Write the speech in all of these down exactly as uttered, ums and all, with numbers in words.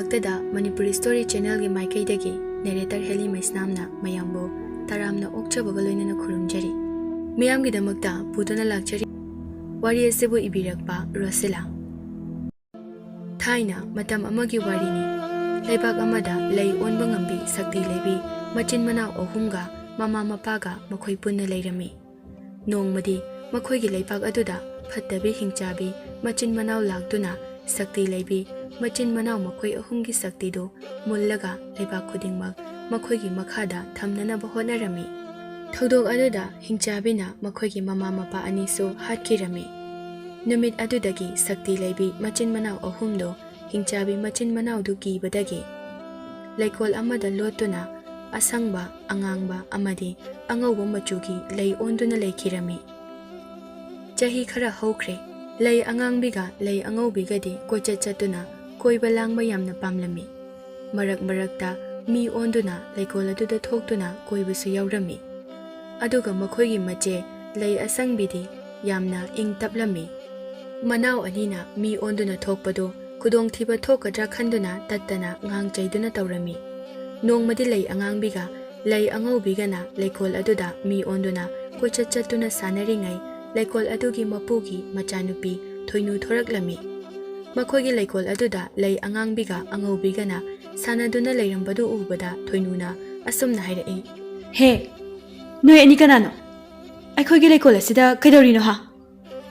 ꯇꯗ ꯃꯅꯤꯄꯨꯔꯤ ꯁ꯭ꯇꯣꯔꯤ ꯆꯦꯅꯦꯜꯒꯤ ꯃꯥꯏꯀꯩꯗꯒꯤ ꯅꯦꯔꯦꯇꯔ ꯍꯦꯂꯤ ꯃꯩꯁꯅꯥꯝꯅ ꯃꯌꯥꯝꯕꯨ ꯇꯔꯥꯝꯅ ꯑꯣꯛꯆꯕꯒ ꯂꯣꯏꯅꯅ ꯈꯨꯔꯨꯝꯖꯔꯤ꯫ ꯃꯤꯌꯥꯝꯒꯤꯗꯃꯛꯇ ꯄꯨꯗꯨꯅ ꯂꯥꯛꯆꯔꯤ ꯋꯥꯔꯤ ꯑꯁꯤꯕꯨ ꯏꯕꯤꯔꯛꯄ ꯔꯣꯁꯤꯂꯥ꯫ ꯊꯥꯏꯅ ꯃꯇꯝ ꯑꯃꯒꯤ ꯋꯥꯔꯤꯅꯤ꯫ ꯂꯩꯕꯥꯛ ꯑꯃꯗ ꯂꯩ ꯑꯣꯟꯕ ꯉꯝꯕꯤ ꯁꯛꯇꯤ ꯂꯩꯕꯤ ꯃꯆꯤꯟ ꯃꯅꯥꯎ ꯑꯍꯨꯝꯒ ꯃꯃꯥ ꯃꯄꯥꯒ ꯃꯈꯣꯏ ꯄꯨꯟꯅ ꯂꯩꯔꯝꯃꯤ꯫ ꯅꯣꯡꯃꯗꯤ ꯃꯈꯣꯏꯒꯤ ꯂꯩꯕꯥꯛ ꯑꯗꯨꯗ ꯐꯠꯇꯕꯤ ꯍꯤꯡꯆꯥꯕꯤ ꯃꯆꯤꯟ ꯃꯅꯥꯎ ꯂꯥꯛꯇꯨꯅ ꯁꯛꯇꯤ ꯂꯩꯕꯤ ꯃꯆꯤꯟ ꯃꯅꯥꯎ ꯃꯈꯣꯏ ꯑꯍꯨꯝꯒꯤ ꯁꯛꯇꯤꯗꯨ ꯃꯨꯜꯂꯒ ꯂꯩꯕꯥꯛ ꯈꯨꯗꯤꯡꯃꯛ ꯃꯈꯣꯏꯒꯤ ꯃꯈꯥꯗ ꯊꯝꯅꯅꯕ ꯍꯣꯠꯅꯔꯝꯃꯤ꯫ ꯊꯧꯗꯣꯛ ꯑꯗꯨꯗ ꯍꯤꯡꯆꯥꯕꯤꯅ ꯃꯈꯣꯏꯒꯤ ꯃꯃꯥ ꯃꯄꯥ ꯑꯅꯤꯁꯨ ꯍꯥꯠꯈꯤꯔꯝꯃꯤ꯫ ꯅꯨꯃꯤꯠ ꯑꯗꯨꯗꯒꯤ ꯁꯛꯇꯤ ꯂꯩꯕꯤ ꯃꯆꯤꯟ ꯃꯅꯥꯎ ꯑꯍꯨꯝꯗꯨ ꯍꯤꯡꯆꯥꯕꯤ ꯃꯆꯤꯟ ꯃꯅꯥꯎꯗꯨ ꯀꯤꯕꯗꯒꯤ ꯂꯩꯀꯣꯜ ꯑꯃꯗ ꯂꯣꯠꯇꯨꯅ ꯑꯁꯪꯕ, ꯑꯉꯥꯡꯕ ꯑꯃꯗꯤ ꯑꯉꯧꯕ ꯃꯆꯨꯒꯤ ꯂꯩ ꯑꯣꯟꯗꯨꯅ ꯂꯩꯈꯤꯔꯝꯃꯤ꯫ ꯆꯍꯤ ꯈꯔ ꯍꯧꯈ꯭ꯔꯦ꯫ ꯂꯩ ꯑꯉꯥꯡꯕꯤꯒ ꯂꯩ ꯑꯉꯧꯕꯤꯒꯗꯤ ꯀꯣꯏꯆꯠ ꯆꯠꯇꯨꯅ ꯀꯣꯏꯕ ꯂꯥꯡꯕ ꯌꯥꯝꯅ ꯄꯥꯝꯂꯝꯃꯤ꯫ ꯃꯔꯛ ꯃꯔꯛꯇ ꯃꯤ ꯑꯣꯟꯗꯨꯅ ꯂꯩꯀꯣꯜ ꯑꯗꯨꯗ ꯊꯣꯛꯇꯨꯅ ꯀꯣꯏꯕꯁꯨ ꯌꯥꯎꯔꯝꯃꯤ꯫ ꯑꯗꯨꯒ ꯃꯈꯣꯏꯒꯤ ꯃꯆꯦ ꯂꯩ ꯑꯁꯪꯕꯤꯗꯤ ꯌꯥꯝꯅ ꯏꯪ ꯇꯞꯂꯝꯃꯤ꯫ ꯃꯅꯥꯎ ꯑꯅꯤꯅ ꯃꯤ ꯑꯣꯟꯗꯨꯅ ꯊꯣꯛꯄꯗꯨ ꯈꯨꯗꯣꯡꯊꯤꯕ ꯊꯣꯛꯀꯗ꯭ꯔꯥ ꯈꯟꯗꯨꯅ ꯇꯠꯇꯅ ꯉꯥꯡ ꯆꯩꯗꯨꯅ ꯇꯧꯔꯝꯃꯤ꯫ ꯅꯣꯡꯃꯗꯤ ꯂꯩ ꯑꯉꯥꯡꯕꯤꯒ ꯂꯩ ꯑꯉꯧꯕꯤꯒꯅ ꯂꯩꯀꯣꯜ ꯑꯗꯨꯗ ꯃꯤ ꯑꯣꯟꯗꯨꯅ ꯀꯣꯏꯆꯠ ꯆꯠꯇꯨꯅ ꯁꯥꯟꯅꯔꯤꯉꯩ, ꯂꯩꯀꯣꯜ ꯑꯗꯨꯒꯤ ꯃꯄꯨꯒꯤ ꯃꯆꯥꯅꯨꯄꯤ ꯊꯣꯏꯅꯨ ꯊꯣꯔꯛꯂꯝꯃꯤ꯫ ꯃꯈꯣꯏꯒꯤ ꯂꯩꯀꯣꯜ ꯑꯗꯨꯗ ꯂꯩ ꯑꯉꯥꯡꯕꯤꯒ ꯑꯉꯧꯕꯤꯒꯅ ꯁꯥꯟꯅꯗꯨꯅ ꯂꯩꯔꯝꯕꯗꯨ ꯎꯕꯗ ꯊꯣꯏꯅꯨꯅ ꯑꯁꯨꯝꯅ ꯍꯥꯏꯔꯛꯏ, "ꯍꯦ, ꯅꯣꯏ ꯑꯅꯤ ꯀꯅꯥꯅꯣ? ꯑꯩꯈꯣꯏꯒꯤ ꯂꯩꯀꯣꯜ ꯑꯁꯤꯗ ꯀꯩꯗꯧꯔꯤꯅꯣ ꯍꯥ?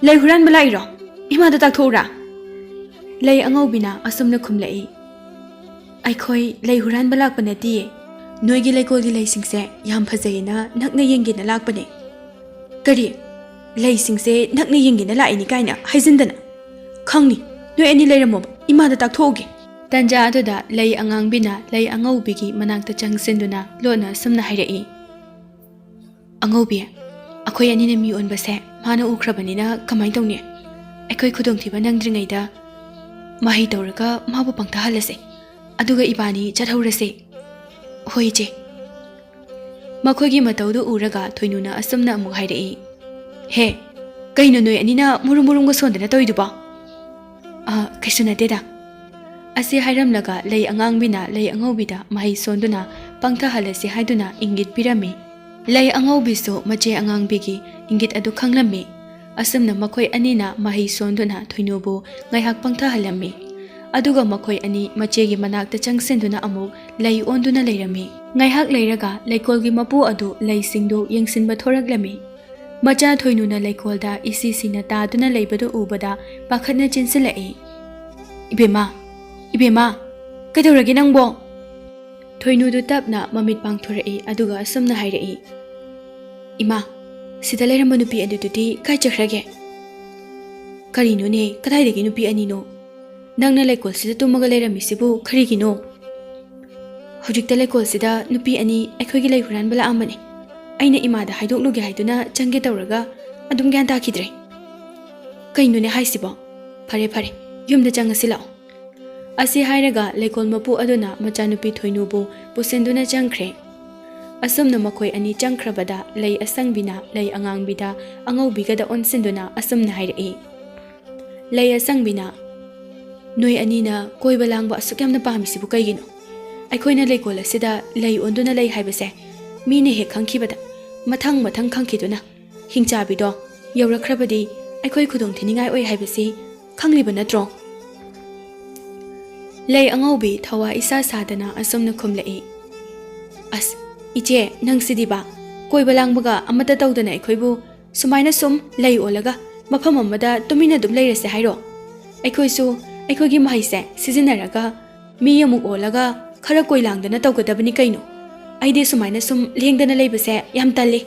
ꯂꯩ ꯍꯨꯔꯥꯟꯕ ꯂꯥꯛꯏꯔꯣ? ꯏꯃꯥꯗ ꯇꯥꯛꯊꯣꯛꯎꯔꯥ?" ꯂꯩ ꯑꯉꯧꯕꯤꯅ ꯑꯁꯨꯝꯅ ꯈꯨꯝꯂꯛꯏ, "ꯑꯩꯈꯣꯏ ꯂꯩ ꯍꯨꯔꯥꯟꯕ ꯂꯥꯛꯄ ꯅꯠꯇꯤꯌꯦ꯫ ꯅꯣꯏꯒꯤ ꯂꯩꯀꯣꯜꯒꯤ ꯂꯩꯁꯤꯡꯁꯦ ꯌꯥꯝ ꯐꯖꯩꯌꯦꯅ ꯅꯛꯅ ꯌꯦꯡꯒꯦꯅ ꯂꯥꯛꯄꯅꯦ꯫" "ꯀꯔꯤ? ꯂꯩꯁꯤꯡꯁꯦ ꯅꯛꯅ ꯌꯦꯡꯒꯦꯅ ꯂꯥꯛꯏꯅꯤ ꯀꯥꯏꯅ ꯍꯥꯏꯖꯤꯟꯗꯅ? ꯈꯪꯅꯤ, ꯅꯣꯏ ꯑꯅꯤ ꯂꯩꯔꯝꯃꯣꯕ, ꯏꯃꯥꯗ ꯇꯥꯛꯊꯣꯛꯎꯒꯦ꯫" ꯇꯟꯖꯥ ꯑꯗꯨꯗ ꯂꯩ ꯑꯉꯥꯡꯕꯤꯅ ꯂꯩ ꯑꯉꯧꯕꯤꯒꯤ ꯃꯅꯥꯛꯇ ꯆꯪꯁꯤꯟꯗꯨꯅ ꯂꯣꯟꯅ ꯑꯁꯨꯝꯅ ꯍꯥꯏꯔꯛꯏ, "ꯑꯉꯧꯕꯤ, ꯑꯩꯈꯣꯏ ꯑꯅꯤꯅ ꯃꯤ ꯑꯣꯟꯕꯁꯦ ꯃꯥꯅ ꯎꯈ꯭ꯔꯕꯅꯤꯅ ꯀꯃꯥꯏ ꯇꯧꯅꯤ? ꯑꯩꯈꯣꯏ ꯈꯨꯗꯣꯡꯊꯤꯕ ꯅꯪꯗ꯭ꯔꯤꯉꯩꯗ ꯃꯍꯩ ꯇꯧꯔꯒ ꯃꯥꯕꯨ ꯄꯪꯊꯍꯜꯂꯁꯦ꯫ ꯑꯗꯨꯒ ꯏꯕꯥꯅꯤ ꯆꯠꯍꯧꯔꯁꯦ꯫" "ꯍꯣꯏ, ꯏꯆꯦ꯫" ꯃꯈꯣꯏꯒꯤ ꯃꯇꯧꯗꯨ ꯎꯔꯒ ꯊꯣꯏꯅꯨꯅ ꯑꯁꯨꯝꯅ ꯑꯃꯨꯛ ꯍꯥꯏꯔꯛꯏ, "ꯍꯦ, ꯀꯩꯅꯣ ꯅꯣꯏ ꯑꯅꯤꯅ ꯃꯨꯔꯨꯝ ꯃꯨꯔꯨꯝꯒ ꯁꯣꯟꯗꯅ ꯇꯧꯔꯤꯗꯨꯕꯣ?" "ꯑ, ꯀꯩꯁꯨ ꯅꯠꯇꯦꯗ꯫ ꯑꯁꯤ ꯍꯥꯏꯔꯝꯂꯒ ꯂꯩ ꯑꯉꯥꯡꯕꯤꯅ ꯂꯩ ꯑꯉꯧꯕꯤꯗ ꯃꯍꯩ ꯁꯣꯟꯗꯨꯅ ꯄꯪꯊꯍꯜꯂꯁꯤ ꯍꯥꯏꯗꯨꯅ ꯏꯪꯒꯤꯠ ꯄꯤꯔꯝꯃꯤ꯫ ꯂꯩ ꯑꯉꯧꯕꯤꯁꯨ ꯃꯆꯦ ꯑꯉꯥꯡꯕꯤꯒꯤ ꯏꯪꯒꯤꯠ ꯑꯗꯨ ꯈꯪꯂꯝꯃꯤ꯫ ꯑꯁꯨꯝꯅ ꯃꯈꯣꯏ ꯑꯅꯤꯅ ꯃꯍꯩ ꯁꯣꯟꯗꯨꯅ ꯊꯣꯏꯅꯨꯕꯨ ꯉꯥꯏꯍꯥꯛ ꯄꯪꯊꯍꯜꯂꯝꯃꯤ꯫ ꯑꯗꯨꯒ ꯃꯈꯣꯏ ꯑꯅꯤ ꯃꯆꯦꯒꯤ ꯃꯅꯥꯛꯇ ꯆꯪꯁꯤꯟꯗꯨꯅ ꯑꯃꯨꯛ ꯂꯩ ꯑꯣꯟꯗꯨꯅ ꯂꯩꯔꯝꯃꯤ꯫ ꯉꯥꯏꯍꯥꯛ ꯂꯩꯔꯒ ꯂꯩꯀꯣꯜꯒꯤ ꯃꯄꯨ ꯑꯗꯨ ꯂꯩꯁꯤꯡꯗꯨ ꯌꯦꯡꯁꯤꯟꯕ ꯊꯣꯔꯛꯂꯝꯃꯤ꯫ ꯃꯆꯥ ꯊꯣꯏꯅꯨꯅ ꯂꯩꯀꯣꯜꯗ ꯏꯁꯤ ꯁꯤꯅ ꯇꯥꯗꯨꯅ ꯂꯩꯕꯗꯨ ꯎꯕꯗ ꯄꯥꯈꯠꯅ ꯆꯦꯟꯁꯤꯜꯂꯛꯏ꯫ "ꯏꯕꯦꯝꯃ, ꯏꯕꯦꯝꯃ, ꯀꯩꯗꯧꯔꯒꯦ ꯅꯪꯕꯣ?" ꯊꯣꯏꯅꯨꯗꯨ ꯇꯞꯅ ꯃꯃꯤꯠ ꯄꯥꯡꯊꯣꯔꯛꯏ, ꯑꯗꯨꯒ ꯑꯁꯨꯝꯅ ꯍꯥꯏꯔꯛꯏ, "ꯏꯃꯥ, ꯁꯤꯗ ꯂꯩꯔꯝꯕ ꯅꯨꯄꯤ ꯑꯗꯨꯗꯨꯗꯤ ꯀꯥꯏ ꯆꯠꯈ꯭ꯔꯒꯦ?" "ꯀꯔꯤꯅꯣꯅꯦ, ꯀꯗꯥꯏꯗꯒꯤ ꯅꯨꯄꯤ ꯑꯅꯤꯅꯣ? ꯅꯪꯅ ꯂꯩꯀꯣꯜꯁꯤꯗ ꯇꯨꯝꯃꯒ ꯂꯩꯔꯝꯃꯤꯁꯤꯕꯨ ꯀꯔꯤꯒꯤꯅꯣ?" "ꯍꯧꯖꯤꯛꯇ ꯂꯩꯀꯣꯜꯁꯤꯗ ꯅꯨꯄꯤ ꯑꯅꯤ ꯑꯩꯈꯣꯏꯒꯤ ꯂꯩ ꯍꯨꯔꯥꯟꯕ ꯂꯥꯛꯑꯝꯕꯅꯤ꯫ ꯑꯩꯅ ꯏꯃꯥꯗ ꯍꯥꯏꯗꯣꯛꯂꯨꯒꯦ ꯍꯥꯏꯗꯨꯅ ꯆꯪꯒꯦ ꯇꯧꯔꯒ ꯑꯗꯨꯝ ꯒ꯭ꯌꯥꯟ ꯇꯥꯈꯤꯗ꯭ꯔꯦ꯫ ꯀꯩꯅꯣꯅꯦ ꯍꯥꯏꯁꯤꯕꯣ? ꯐꯔꯦ, ꯐꯔꯦ, ꯌꯨꯝꯗ ꯆꯪꯉꯁꯤ ꯂꯥꯛꯑꯣ꯫" ꯑꯁꯤ ꯍꯥꯏꯔꯒ ꯂꯩꯀꯣꯜ ꯃꯄꯨ ꯑꯗꯨꯅ ꯃꯆꯥꯅꯨꯄꯤ ꯊꯣꯏꯅꯨꯕꯨ ꯄꯨꯁꯤꯟꯗꯨꯅ ꯆꯪꯈ꯭ꯔꯦ꯫ ꯑꯁꯨꯝꯅ ꯃꯈꯣꯏ ꯑꯅꯤ ꯆꯪꯈ꯭ꯔꯕꯗ ꯂꯩ ꯑꯁꯪꯕꯤꯅ ꯂꯩ ꯑꯉꯥꯡꯕꯤꯗ ꯑꯉꯧꯕꯤꯒꯗ ꯑꯣꯟꯁꯤꯟꯗꯨꯅ ꯑꯁꯨꯝꯅ ꯍꯥꯏꯔꯛꯏ꯫ ꯂꯩ ꯑꯁꯪꯕꯤꯅ, "ꯅꯣꯏ ꯑꯅꯤꯅ ꯀꯣꯏꯕ ꯂꯥꯡꯕ ꯑꯁꯨꯛ ꯌꯥꯝꯅ ꯄꯥꯝꯃꯤꯁꯤꯕꯨ ꯀꯩꯒꯤꯅꯣ? ꯑꯩꯈꯣꯏꯅ ꯂꯩꯀꯣꯜ ꯑꯁꯤꯗ ꯂꯩ ꯑꯣꯟꯗꯨꯅ ꯂꯩ ꯍꯥꯏꯕꯁꯦ ꯃꯤꯅ ꯍꯦꯛ ꯈꯪꯈꯤꯕꯗ, ꯃꯊꯪ ꯃꯊꯪ ꯈꯪꯈꯤꯗꯨꯅ, ꯍꯤꯡꯆꯥꯕꯤꯗꯣ ꯌꯧꯔꯛꯈ꯭ꯔꯕꯗꯤ ꯑꯩꯈꯣꯏ ꯈꯨꯗꯣꯡ ꯊꯤꯅꯤꯡꯉꯥꯏ ꯑꯣꯏ ꯍꯥꯏꯕꯁꯤ ꯈꯪꯂꯤꯕ ꯅꯠꯇ꯭ꯔꯣ?" ꯂꯩ ꯑꯉꯧꯕꯤ ꯊꯋꯥ ꯏꯁꯥ ꯁꯥꯗꯅ ꯑꯁꯨꯝꯅ ꯈꯨꯝꯂꯛꯏ, "ꯑꯁ, ꯏꯆꯦ, ꯅꯪꯁꯤꯗꯤꯕ, ꯀꯣꯏꯕ ꯂꯥꯡꯕꯒ ꯑꯃꯠꯇ ꯇꯧꯗꯅ ꯑꯩꯈꯣꯏꯕꯨ ꯁꯨꯃꯥꯏꯅ ꯁꯨꯝ ꯂꯩ ꯑꯣꯜꯂꯒ ꯃꯐꯝ ꯑꯃꯗ ꯇꯨꯃꯤꯟꯅ ꯑꯗꯨꯝ ꯂꯩꯔꯁꯦ ꯍꯥꯏꯔꯣ? ꯑꯩꯈꯣꯏꯁꯨ ꯑꯩꯈꯣꯏꯒꯤ ꯃꯍꯩꯁꯦ ꯁꯤꯖꯤꯟꯅꯔꯒ ꯃꯤ ꯑꯃꯨꯛ ꯑꯣꯜꯂꯒ ꯈꯔ ꯀꯣꯏ ꯂꯥꯡꯗꯅ ꯇꯧꯒꯗꯕꯅꯤ ꯀꯩꯅꯣ꯫ ꯑꯩꯗꯤ ꯁꯨꯃꯥꯏꯅ ꯁꯨꯝ ꯂꯦꯡꯗꯅ ꯂꯩꯕꯁꯦ ꯌꯥꯝ ꯇꯜꯂꯤ꯫"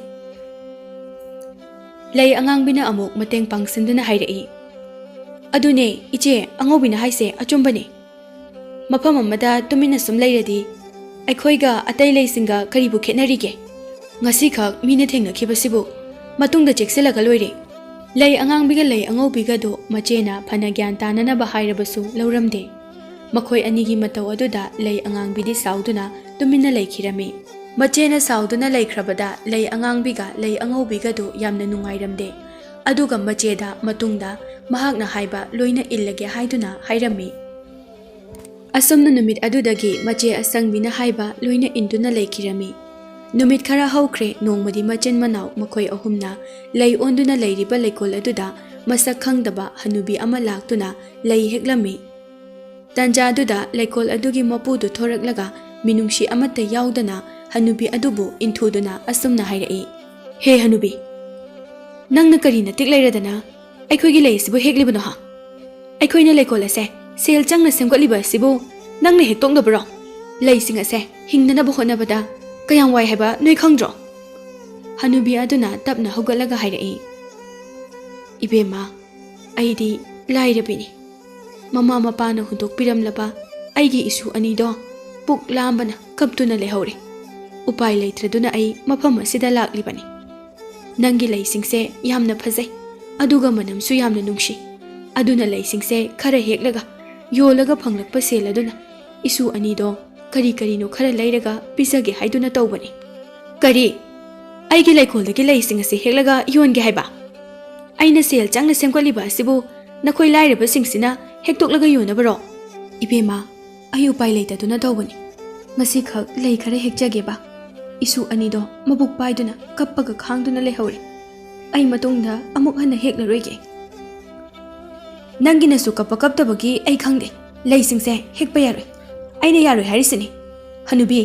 ꯂꯩ ꯑꯉꯥꯡꯕꯤꯅ ꯑꯃꯨꯛ ꯃꯇꯦꯡ ꯄꯥꯡꯁꯤꯟꯗꯨꯅ ꯍꯥꯏꯔꯛꯏ, "ꯑꯗꯨꯅꯦ, ꯏꯆꯦ, ꯑꯉꯧꯕꯤꯅ ꯍꯥꯏꯁꯦ ꯑꯆꯨꯝꯕꯅꯦ꯫ ꯃꯐꯝ ꯑꯃꯗ ꯇꯨꯃꯤꯟꯅ ꯁꯨꯝ ꯂꯩꯔꯗꯤ ꯑꯩꯈꯣꯏꯒ ꯑꯇꯩ ꯂꯩꯁꯤꯡꯒ ꯀꯔꯤꯕꯨ ꯈꯦꯠꯅꯔꯤꯒꯦ? ꯉꯁꯤꯈꯛ ꯃꯤꯅ ꯊꯦꯡꯅꯈꯤꯕꯁꯤꯕꯨ ꯃꯇꯨꯡꯗ ꯆꯦꯛꯁꯤꯜꯂꯒ ꯂꯣꯏꯔꯦ꯫" ꯂꯩ ꯑꯉꯥꯡꯕꯤꯒ ꯂꯩ ꯑꯉꯧꯕꯤꯒꯗꯨ ꯃꯆꯦꯅ ꯐꯅ ꯒ꯭ꯌꯥꯟ ꯇꯥꯅꯅꯕ ꯍꯥꯏꯔꯕꯁꯨ ꯂꯧꯔꯝꯗꯦ꯫ ꯃꯈꯣꯏ ꯑꯅꯤꯒꯤ ꯃꯇꯧ ꯑꯗꯨꯗ ꯂꯩ ꯑꯉꯥꯡꯕꯤꯗꯤ ꯁꯥꯎꯗꯨꯅ ꯇꯨꯃꯤꯟꯅ ꯂꯩꯈꯤꯔꯝꯃꯤ꯫ ꯃꯆꯦꯅ ꯁꯥꯎꯗꯨꯅ ꯂꯩꯈ꯭ꯔꯕꯗ ꯂꯩ ꯑꯉꯥꯡꯕꯤꯒ ꯂꯩ ꯑꯉꯧꯕꯤꯒꯗꯨ ꯌꯥꯝꯅ ꯅꯨꯡꯉꯥꯏꯔꯝꯗꯦ꯫ ꯑꯗꯨꯒ ꯃꯆꯦꯗ ꯃꯇꯨꯡꯗ ꯃꯍꯥꯛꯅ ꯍꯥꯏꯕ ꯂꯣꯏꯅ ꯏꯜꯂꯒꯦ ꯍꯥꯏꯗꯨꯅ ꯍꯥꯏꯔꯝꯃꯤ꯫ ꯑꯁꯨꯝꯅ ꯅꯨꯃꯤꯠ ꯑꯗꯨꯗꯒꯤ ꯃꯆꯦ ꯑꯁꯪꯕꯤꯅ ꯍꯥꯏꯕ ꯂꯣꯏꯅ ꯏꯟꯗꯨꯅ ꯂꯩꯈꯤꯔꯝꯃꯤ꯫ ꯅꯨꯃꯤꯠ ꯈꯔ ꯍꯧꯈ꯭ꯔꯦ, ꯅꯣꯡꯃꯗꯤ ꯃꯆꯤꯟ ꯃꯅꯥꯎ ꯃꯈꯣꯏ ꯑꯍꯨꯝꯅ ꯂꯩ ꯑꯣꯟꯗꯨꯅ ꯂꯩꯔꯤꯕ ꯂꯩꯀꯣꯜ ꯑꯗꯨꯗ ꯃꯁꯛ ꯈꯪꯗꯕ ꯍꯅꯨꯕꯤ ꯑꯃ ꯂꯥꯛꯇꯨꯅ ꯂꯩ ꯍꯦꯛꯂꯝꯃꯤ꯫ ꯇꯟꯖꯥꯗꯨꯗ ꯂꯩꯀꯣꯜ ꯑꯗꯨꯒꯤ ꯃꯄꯨꯗꯨ ꯊꯣꯔꯛꯂꯒ ꯃꯤꯅꯨꯡꯁꯤ ꯑꯃꯠꯇ ꯌꯥꯎꯗꯅ ꯍꯅꯨꯕꯤ ꯑꯗꯨꯕꯨ ꯏꯟꯊꯨꯗꯨꯅ ꯑꯁꯨꯝꯅ ꯍꯥꯏꯔꯛꯏ, "ꯍꯦ ꯍꯅꯨꯕꯤ, ꯅꯪꯅ ꯀꯔꯤ ꯅꯇꯤꯛ ꯂꯩꯔꯗꯅ ꯑꯩꯈꯣꯏꯒꯤ ꯂꯩ ꯑꯁꯤꯕꯨ ꯍꯦꯛꯂꯤꯕꯅꯣ ꯍꯥ? ꯑꯩꯈꯣꯏꯅ ꯂꯩꯀꯣꯜ ꯑꯁꯦ ꯁꯦꯜ ꯆꯪꯅ ꯁꯦꯝꯒꯠꯂꯤꯕ ꯑꯁꯤꯕꯨ ꯅꯪꯅ ꯍꯦꯛꯇꯣꯛꯅꯕꯔꯣ? ꯂꯩꯁꯤꯡ ꯑꯁꯦ ꯍꯤꯡꯅꯅꯕ ꯍꯣꯠꯅꯕꯗ ꯀꯌꯥꯝ ꯋꯥꯏ ꯍꯥꯏꯕ ꯅꯣꯏ ꯈꯪꯗ꯭ꯔꯣ?" ꯍꯅꯨꯕꯤ ꯑꯗꯨꯅ ꯇꯞꯅ ꯍꯧꯒꯠꯂꯒ ꯍꯥꯏꯔꯛꯏ, "ꯏꯕꯦꯝꯃ, ꯑꯩꯗꯤ ꯂꯥꯏꯔꯕꯤꯅꯤ꯫ ꯃꯃꯥ ꯃꯄꯥꯅ ꯍꯨꯟꯗꯣꯛꯄꯤꯔꯝꯂꯕ ꯑꯩꯒꯤ ꯏꯁꯨ ꯑꯅꯤꯗꯣ ꯄꯨꯛ ꯂꯥꯝꯕꯅ ꯀꯞꯇꯨꯅ ꯂꯩꯍꯧꯔꯦ꯫ ꯎꯄꯥꯏ ꯂꯩꯇ꯭ꯔꯗꯨꯅ ꯑꯩ ꯃꯐꯝ ꯑꯁꯤꯗ ꯂꯥꯛꯂꯤꯕꯅꯤ꯫ ꯅꯪꯒꯤ ꯂꯩꯁꯤꯡꯁꯦ ꯌꯥꯝꯅ ꯐꯖꯩ, ꯑꯗꯨꯒ ꯃꯅꯝꯁꯨ ꯌꯥꯝꯅ ꯅꯨꯡꯁꯤ꯫ ꯑꯗꯨꯅ ꯂꯩꯁꯤꯡꯁꯦ ꯈꯔ ꯍꯦꯛꯂꯒ ꯌꯣꯜꯂꯒ ꯐꯪꯂꯛꯄ ꯁꯦꯜ ꯑꯗꯨꯅ ꯏꯁꯨ ꯑꯅꯤꯗꯣ ꯀꯔꯤ ꯀꯔꯤꯅꯣ ꯈꯔ ꯂꯩꯔꯒ ꯄꯤꯖꯒꯦ ꯍꯥꯏꯗꯨꯅ ꯇꯧꯕꯅꯤ꯫" "ꯀꯔꯤ? ꯑꯩꯒꯤ ꯂꯩꯀꯣꯜꯗꯒꯤ ꯂꯩꯁꯤꯡ ꯑꯁꯤ ꯍꯦꯛꯂꯒ ꯌꯣꯟꯒꯦ ꯍꯥꯏꯕ? ꯑꯩꯅ ꯁꯦꯜ ꯆꯪꯅ ꯁꯦꯝꯒꯠꯂꯤꯕ ꯑꯁꯤꯕꯨ ꯅꯈꯣꯏ ꯂꯥꯏꯔꯕꯁꯤꯡꯁꯤꯅ ꯍꯦꯛꯇꯣꯛꯂꯒ ꯌꯣꯟꯅꯕꯔꯣ?" "ꯏꯕꯦꯝꯃ, ꯑꯩ ꯎꯄꯥꯏ ꯂꯩꯇꯗꯨꯅ ꯇꯧꯕꯅꯤ꯫ ꯉꯁꯤꯈꯛ ꯂꯩ ꯈꯔ ꯍꯦꯛꯆꯒꯦꯕ꯫ ꯏꯁꯨ ꯑꯅꯤꯗꯣ ꯃꯕꯨꯛ ꯄꯥꯏꯗꯨꯅ ꯀꯞꯄꯒ ꯈꯥꯡꯗꯨꯅ ꯂꯩꯍꯧꯔꯦ꯫ ꯑꯩ ꯃꯇꯨꯡꯗ ꯑꯃꯨꯛ ꯍꯟꯅ ꯍꯦꯛꯂꯔꯣꯏꯒꯦ꯫" "ꯅꯪꯒꯤꯅꯁꯨ ꯀꯞꯄ ꯀꯞꯇꯕꯒꯤ ꯑꯩ ꯈꯪꯗꯦ꯫ ꯂꯩꯁꯤꯡꯁꯦ ꯍꯦꯛꯄ ꯌꯥꯔꯣꯏ꯫ ꯑꯩꯅ ꯌꯥꯔꯣꯏ ꯍꯥꯏꯔꯤꯁꯤꯅꯤ꯫ ꯍꯅꯨꯕꯤ,